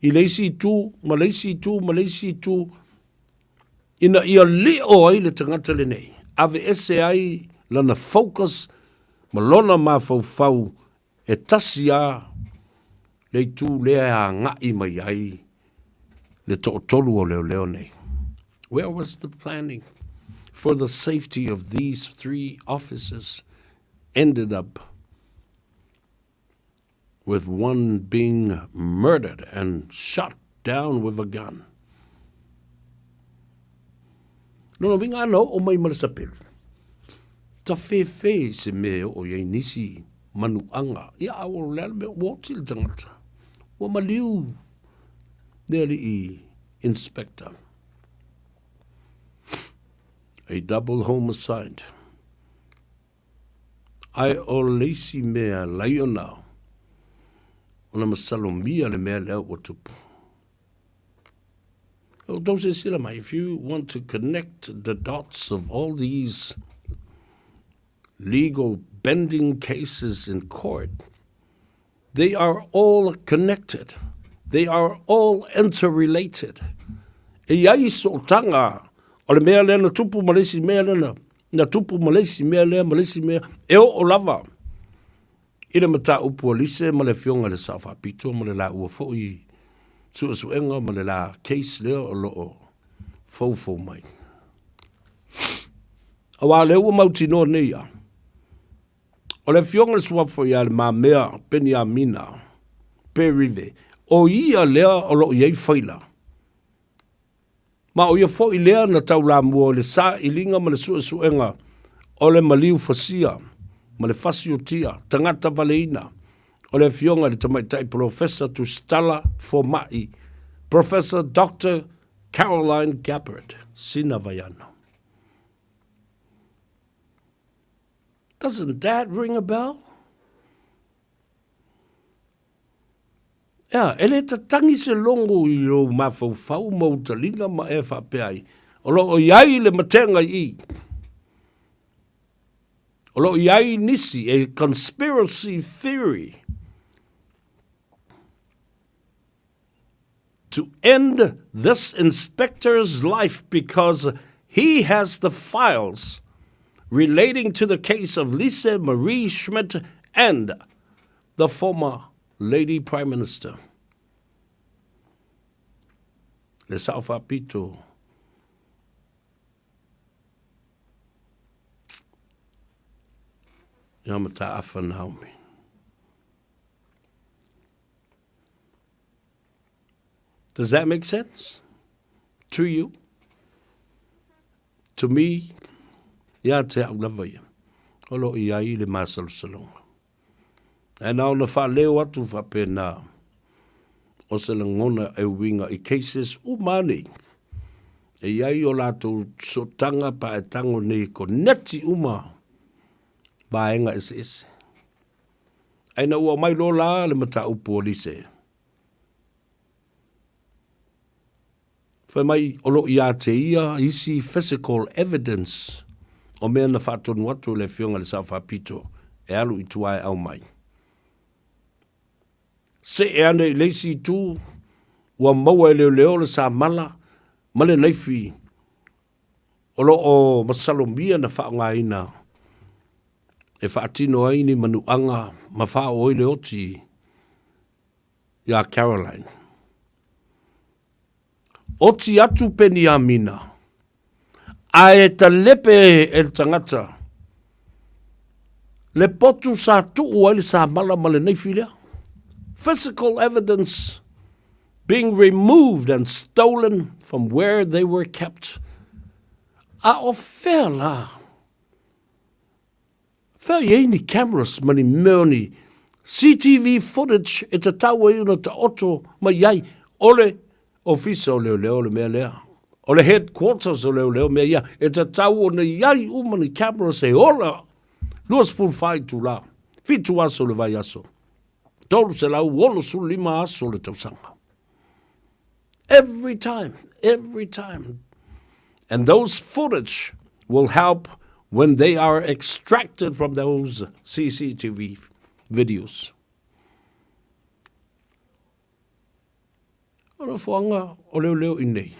i le isi itu ma le isi itu ma le isi itu, ina ia lio ai le tagata lenei, aveese ai lana focus ma lona mafaufau e tasi a le itu lea e agai mai ai le toatolu o leoleo nei. Where was the planning for the safety of these three officers ended up with one being murdered and shot down with a gun. Lona uiga ana oo mai ma le sapelu, tafefe i se mea e oo i ai nisi manuaga, ia a o le a le mea, ua oti le tagata, ua maliu le alii inspector. A double homicide. Ae o le isi mea laiona, ona masalomia le mea lea ua tupu. O tou silasila mai, if you want to connect the dots of all these legal bending cases in court, they are all connected. They are all interrelated. E i ai sootaga o le mea lea na tupu ma le isi mea lea na tupu ma le isi mea lea ma le isi mea, e oo lava i le mataupu a Lise ma le afioga i le Sao Faapito ma le laua foi suesuega ma le la case lea o lo o foufou mai. Aua o lea ua mautinoa nei ia, o le afioga i le Suafa ia Le Mamea Peniamina Perive, o ia lea o lo o i ai faila. Ma o ia foi lea na taulamua i le sailiga ma le suesuega o le maliu fasia ma le fasi o tia, tagata valeina, o le afioga i le Tamaitai Polofesa Tusitala Fomai, Professor Doctor Caroline Gabbard, Sina Vaiano. Doesn't that ring a bell? Ea, e le tatangi se logo i lou mafaufau ma ou taliga ma e faapea ai, o lo o i ai le matega i i. O lo o i ai nisi, a conspiracy theory to end this inspector's life because he has the files relating to the case of Lise Marie Schmidt and the former Lady Prime Minister. Le Sao Faapito ia Mataafa Naomi. Does that make sense to you? To me, ia te au lava ia. O lo i ai le masalosaloga. Ae na ona faaleo atu faapena o se lagona e uiga i cases uma nei. E i ai o latou sootaga pa e tango nei koneti uma vaega eseese. Ae na ua aumai loa la le mataupu o Lise. Fai mai o lo o ia te ia isi physical evidence o mea na faatonu atu e le Afioga i le Sao Faapito e alu i tua e aumai. See ane i le isi itu, ua maua e leoleo le samala ma le naifi o lo o masalomia na faaaogaina e faatino ai ni manuaga ma faaoo ai le oti iā Caroline. Oti atu Peniamina, ae talepe e le tagata le potu sa tuu ai le samala ma le naifi lea. Physical evidence being removed and stolen from where they were kept. A o fea la? Fea i ai ni cameras ma ni mea o ni CTV footage e tatau ai ona taoto mai ai o le Ofisa o Leoleo le mea lea. O le headquarters o leoleo mea ia, e tatau ona i ai uma ni cameras e ola 24 itula, 7 aso le vaiaso, 365 aso le tausaga. Every time, every time. And those footage will help when they are extracted from those CCTV videos. O nofoaga o leoleo i nei,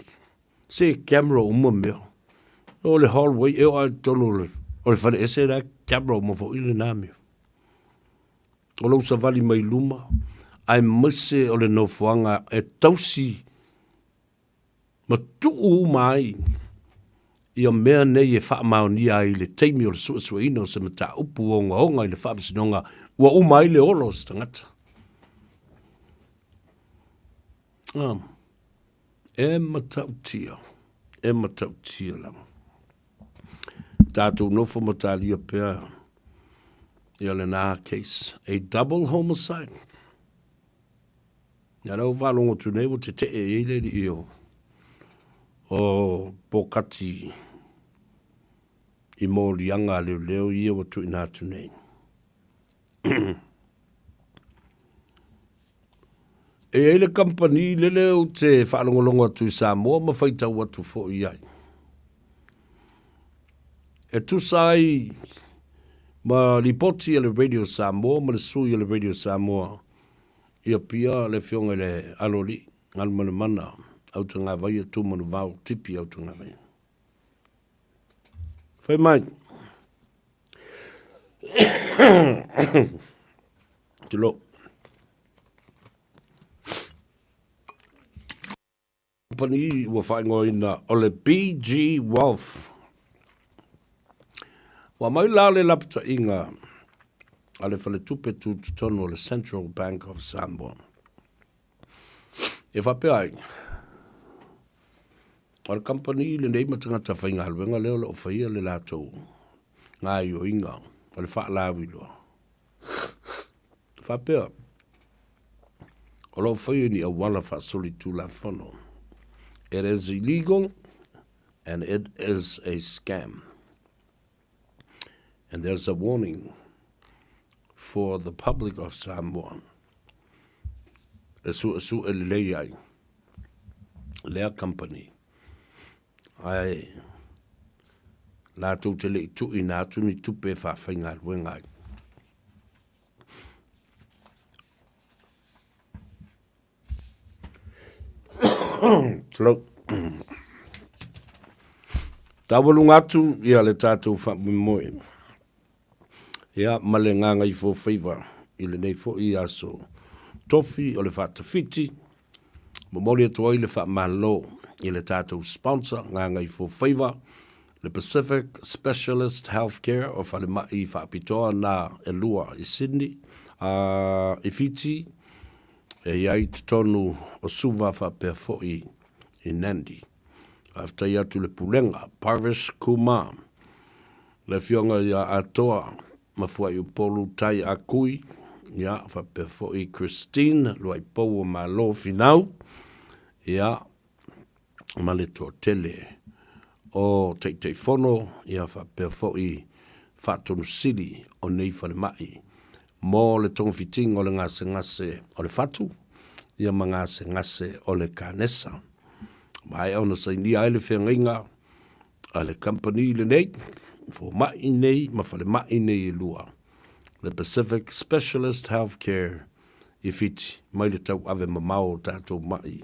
se camera uma mea. O le hallway e o a tonu o le, o le fale ese la camera uma foi lena mea. O lou savali mai luma, aemaise o le nofoaga e tausi ma tuu uma ai ia mea nei e faamaonia ai i le taimi o le suesueina o se mataupu ogaoga i le faamasinoga ua uma ai le ola o se tagata. Ah, e matautia, e matautia lava. Tātou nofo ma talia pea ia lena case, a double homicide. Ia lea ua faalogo atu nei ua tetee i ai le alii o, o Pokati i moliaga a leoleo ia ua tuuina atu nei. E i ai le kamupani lele ou te faalogologo atu i Samoa ma faitau atu foi i ai. E tusa ai ma lipoti a le Radio Samoa ma le sui o le Radio Samoa i Apia le afioga i le Aloalii Galumalemana Autagavaia Tumanuvao Tipi Autagavaia. Fai mai. Tulou. Company ua faaigoaina o le BG Wealth. Ua mai la le lapataiga a le Faletupe Tutotonu o le Central Bank of Samoa. E faapea ai, o le kamupani lenei ma tagata faigaluega lea o lo o faia le latou gaoioiga o le faalauiloa. Faapea, o lo o faia ni auala faasolitulafono. It is illegal and it is a scam. And there's a warning for the public of Samoa. E suesue lelei ai lea company. Ae latou te le i tuuina atu ni tupe e faafaigaluega ai. Tulou. Taualuga atu ia le tatou faamoemoe. Ia ma le gagaifofaiva i lenei foi aso tofi o le faatafiti. Momoli atu ai le faamalo i le tatou sponsor Gagaifofaiva, le Pacific Specialist Healthcare o falemai faapitoa na e lua i Sydney, a i Fiti, e i ai totonu o Suva faapea foi i Nandi. Faafetai atu i le Pulega, Parvish Kumar, le Afioga ia Atoa Mafuaiupolu Tai A Kui, ia, faapea foi Christine Luaipou o Malo Finau, ia, ma le toatele o Taitaifono, ia, faapea foi Faatonu Sili o nei falemai mo le togafitiga o le gasegase o le fatu, ia ma gasegase o le kanesa. Maea ona sainia ai le feagaiga a le kamupani lenei, fomai nei ma falemai nei e lua, le Pacific Specialist Healthcare i Fiti, mai le tauave mamao o tatou mai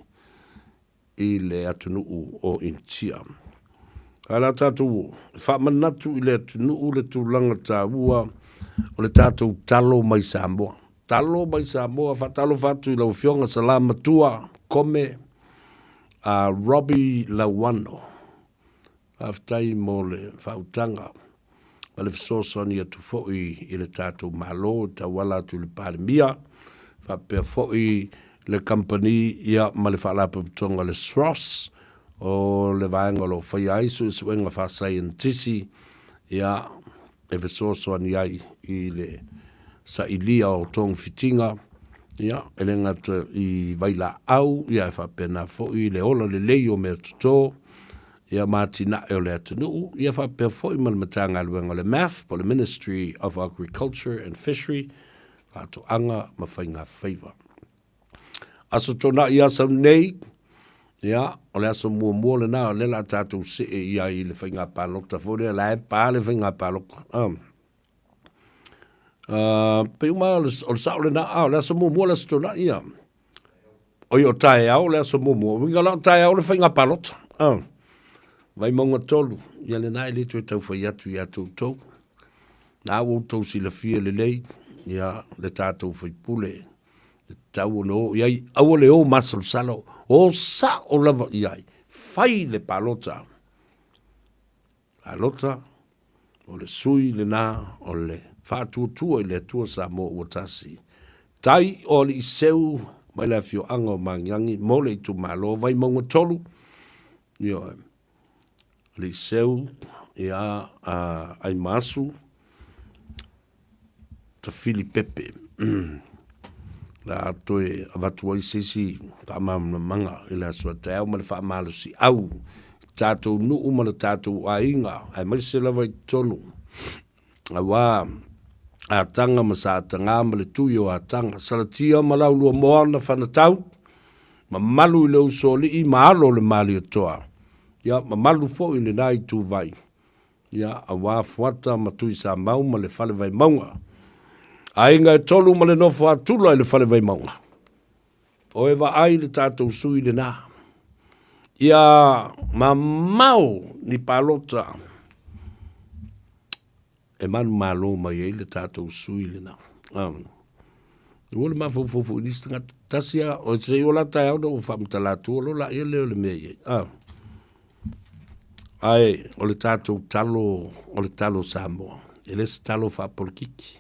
i le atunuu o Initia. Ae la tatou o, e faamanatu i le atunuu le tulaga taua o le tatou talo mai Samoa. Talo mai Samoa, faatalofa atu i lau Afioga Salamatua Kome a Robbie Lauano. Faafetai mo le faautaga ma le fesoasoani atu foi i le tatou Malo e tauala atu i le Palemia, faapea foi le kamupani ia ma le Faalapotopotoga o le SROS, o le vaega o lo o faia ai suesuega faasaienitisi ia e fesoasoani ai i le sailia o togafitiga, ia, e le gata i vailaau, ia e faapena foi le ola lelei o meatoto, Ia ma atinae o le atunuu, ia faapea foi ma le Matagaluega o le MAF po o le Ministry of Agriculture and Fishery, Faatoaga ma Faiga Faiva. Aso Toonai ia sau nei, ia, o le aso muamua lena o lea o le a tatou see i ai i le faiga palota foi lea, la e pa le faiga palota. Pei uma o le sao lena, a o le aso muamua le Aso Toonai ia. Oi o taeao le aso muamua, uiga la o taeao le faiga palota. Vaimauga 3, ia lena e le toe tau fai atu ia te outou. Na ua outou silafia lelei, ia le tatou faipule, e tatau ona o i ai, aua le o masalosalo, o sao lava i ai, fai le palota. Palota, o le sui lena o le faatuatua i le Atua Samoa ua tasi. Tai o Aliiseu mai le afioaga o Magiagi mo le itumalo Vaimauga 3, ioe. Aliiseu, ia, Aimaasu, Tafili Pepe. La toe avatu ai se isi faamalamalamaga i le aso a taeao ma le faamalosiau i tatou nuu ma le tatou aiga, aemaise lava i totonu aua Ataga ma Sataga ma le Tui o Ataga, Salatia ma Lauluamoa na fanatau, mamalu i le Usoalii ma alo o le Malietoa, ia mamalu foi i lena ituvai. Ia, aua Fuata ma Tuisamau ma le Fale Vaimauga. Aiga e tolu ma le nofo a Tula i le Fale Vaimauga. O e vaai le tatou sui lena. Ia mamao ni palota e manumalo mai ai le tatou sui lena. Ua le mafaufau foi i nisi tagata. Tasi a, o se i o la taeao na ou faamatala atu lo la ia lea o le mea i ai. Ae o le tatou talo, o le talo Samoa, e le se talo faapolokiki.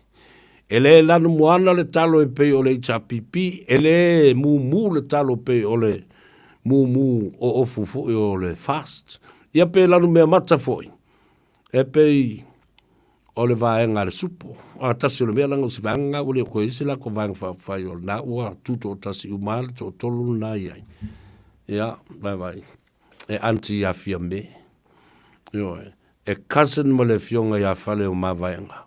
E le lanumoana le talo e pei o le HRPP, e le mumu le talo pei o le mumu oofu foi o le FAST. Ia pe lanumeamata foi, e pei o le vaega a le supo. A tasi o le mea leaga o se vaega lena ua le toe i ai se latou vaega faaupufai o lena ua tutoatasi uma lava le toatolu lena e i ai. Ia, vaivai, e aunty ia Fiame, ioe, e cousin ma le afioga ia Faleomavaega,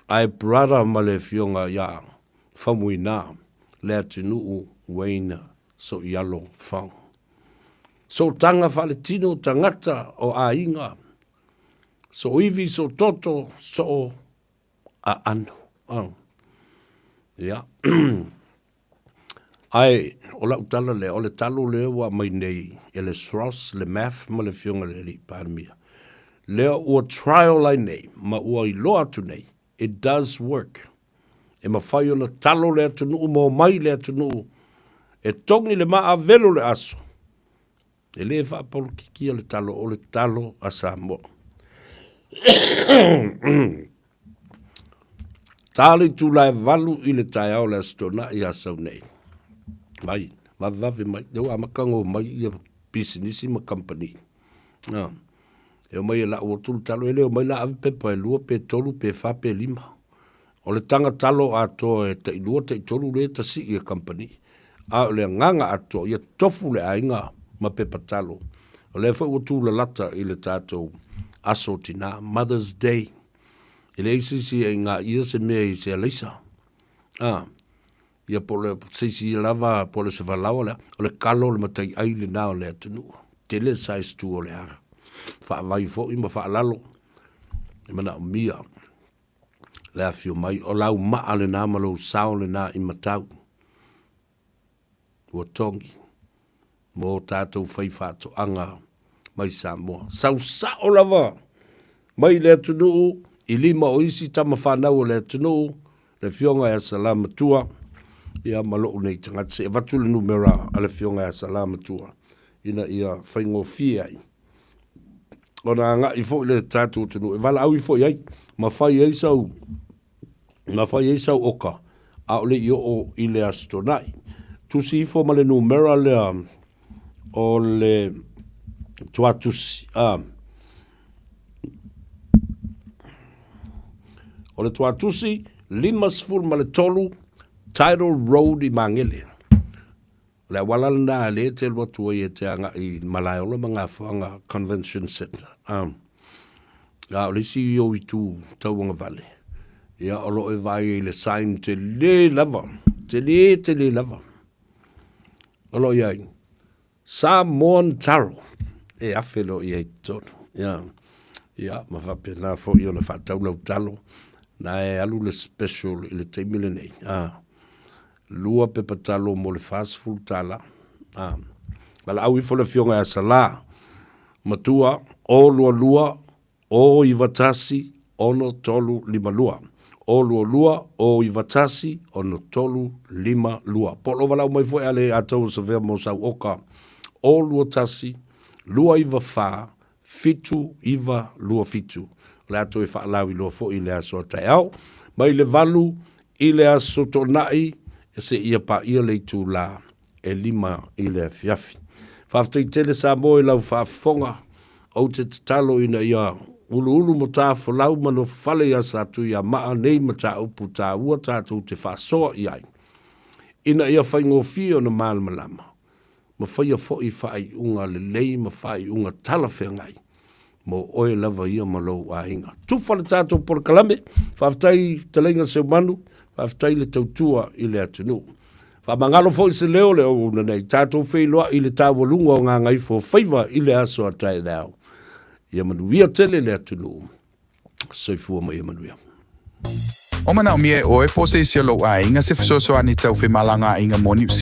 ae brother ma le afioga ia Faumuina Leatinuu Wayne Soialo Fong. Sootaga faaletino tagata o aiga, sooiwi, soototo, soo aano. Oh. Ia. Ae o lau tala lea, o le talo lea ua aumai nei e le SROS, le MAF ma le Afioga i le Alii Palemia, lea ua trial ai nei ma ua iloa atu nei, it does work. E mafai ona talo le atunuu ma omai le atunuu e togi le maa velo le aso. E le faapolokikia le talo, o le talo a Samoa. Ta le itula e 8 i le taeao o le Aso Toonai ia sau nei. Vai, vavevave mai, lea ua amata ona omai ia pisinisi ma kamupani. E omai e lau atu le talo, e le omai la ave pepa e lua pe tolu pe fa pe lima. O le taga talo atoa e tailua taitolu lea e tasii e kamupani. A o le agaga atoa, ia tofu le aiga ma pepa talo. O lea foi ua tulalata i le tatou aso o tina, Mother's Day. E leai se isi e ingaia se mea i se alaisa. A, ia po o le se isi lava po o le se valaoa lea, o le kalo o le mataiai lena o le atunuu. Tele le size tu o le ara. Faavai foi ma faalalo e manaomia le afio mai. O lau maa lena ma lou sao lena i matau. Ua togi mo tatou faifaatoaga mai Samoa. Sau sao lava mai le atunuu i lima o isi tama fanau o le atunuu, le Afioga ia Salamatua, ia ma lou nei tagata. Se i avatu le numera a le Afioga ia Salamatua ina ia faigofie ai ona agai foi le tatou atunuu e valaau ifo i ai ma fai ai sau ma fai ai sau oka a o le i oo i le Aso Toonai. Tusi ifo ma le numera lea o le tuatusi. O le tuatusi 53 Title Road i Magele. O le auala lena lea e te alu atu ai e te agai i Malaeola ma Gafoaga Convention Centre. A, a o le isi ou itu tauagavale, ia o lo o e vaai ai i le sign tele lava, tele tele lava. O lo o i ai, Samoan Taro, e afe loa i ai i totonu. Ia, ia, ma faapena foi ona faatau lau talo, na e alu le special i le taimi lenei. A, lua pepa talo mo le $40. A, valaau ifo le afioga ia Salā, matua, o lua lua, O 91 6 3 5 2. O 2 2 O 9 1 6 3 5 2. Po o lou valaau mai foi a le Atau o Savea mo sau oka. O 2 1 2 9 4 7 9 2 7. O le a toe faalauiloa foi i le aso a taeao. Mai le 8 i le aso Toonai seia paia le itula e 5 i le afiafi. Faafetai tele Samoa i lau faafofoga. Ou te tatalo ina ia uluulu matafolau ma nofofale iā Satuiamaa nei mataupu taua tatou te faasoa i ai, ina ia faigofie ona malamalama ma faia foi faaiuga lelei ma faaiuga talafeagai mo oe lava ia ma lou aiga. Tufa le tatou polokalame, faafetai fetalaiga Seumanu, faafetai le tautua i le atunuu. Faamagalo foi se leo le auauna nei, tatou feiloai i le taualuga o Gagaifo Faiva i le aso a taeao. Ia manuia tele le atunuu. Soifua ma ia manuia. O manaomia e oe po o se isi o lou aiga se fesoasoani tau femalagaaiga mo Niu.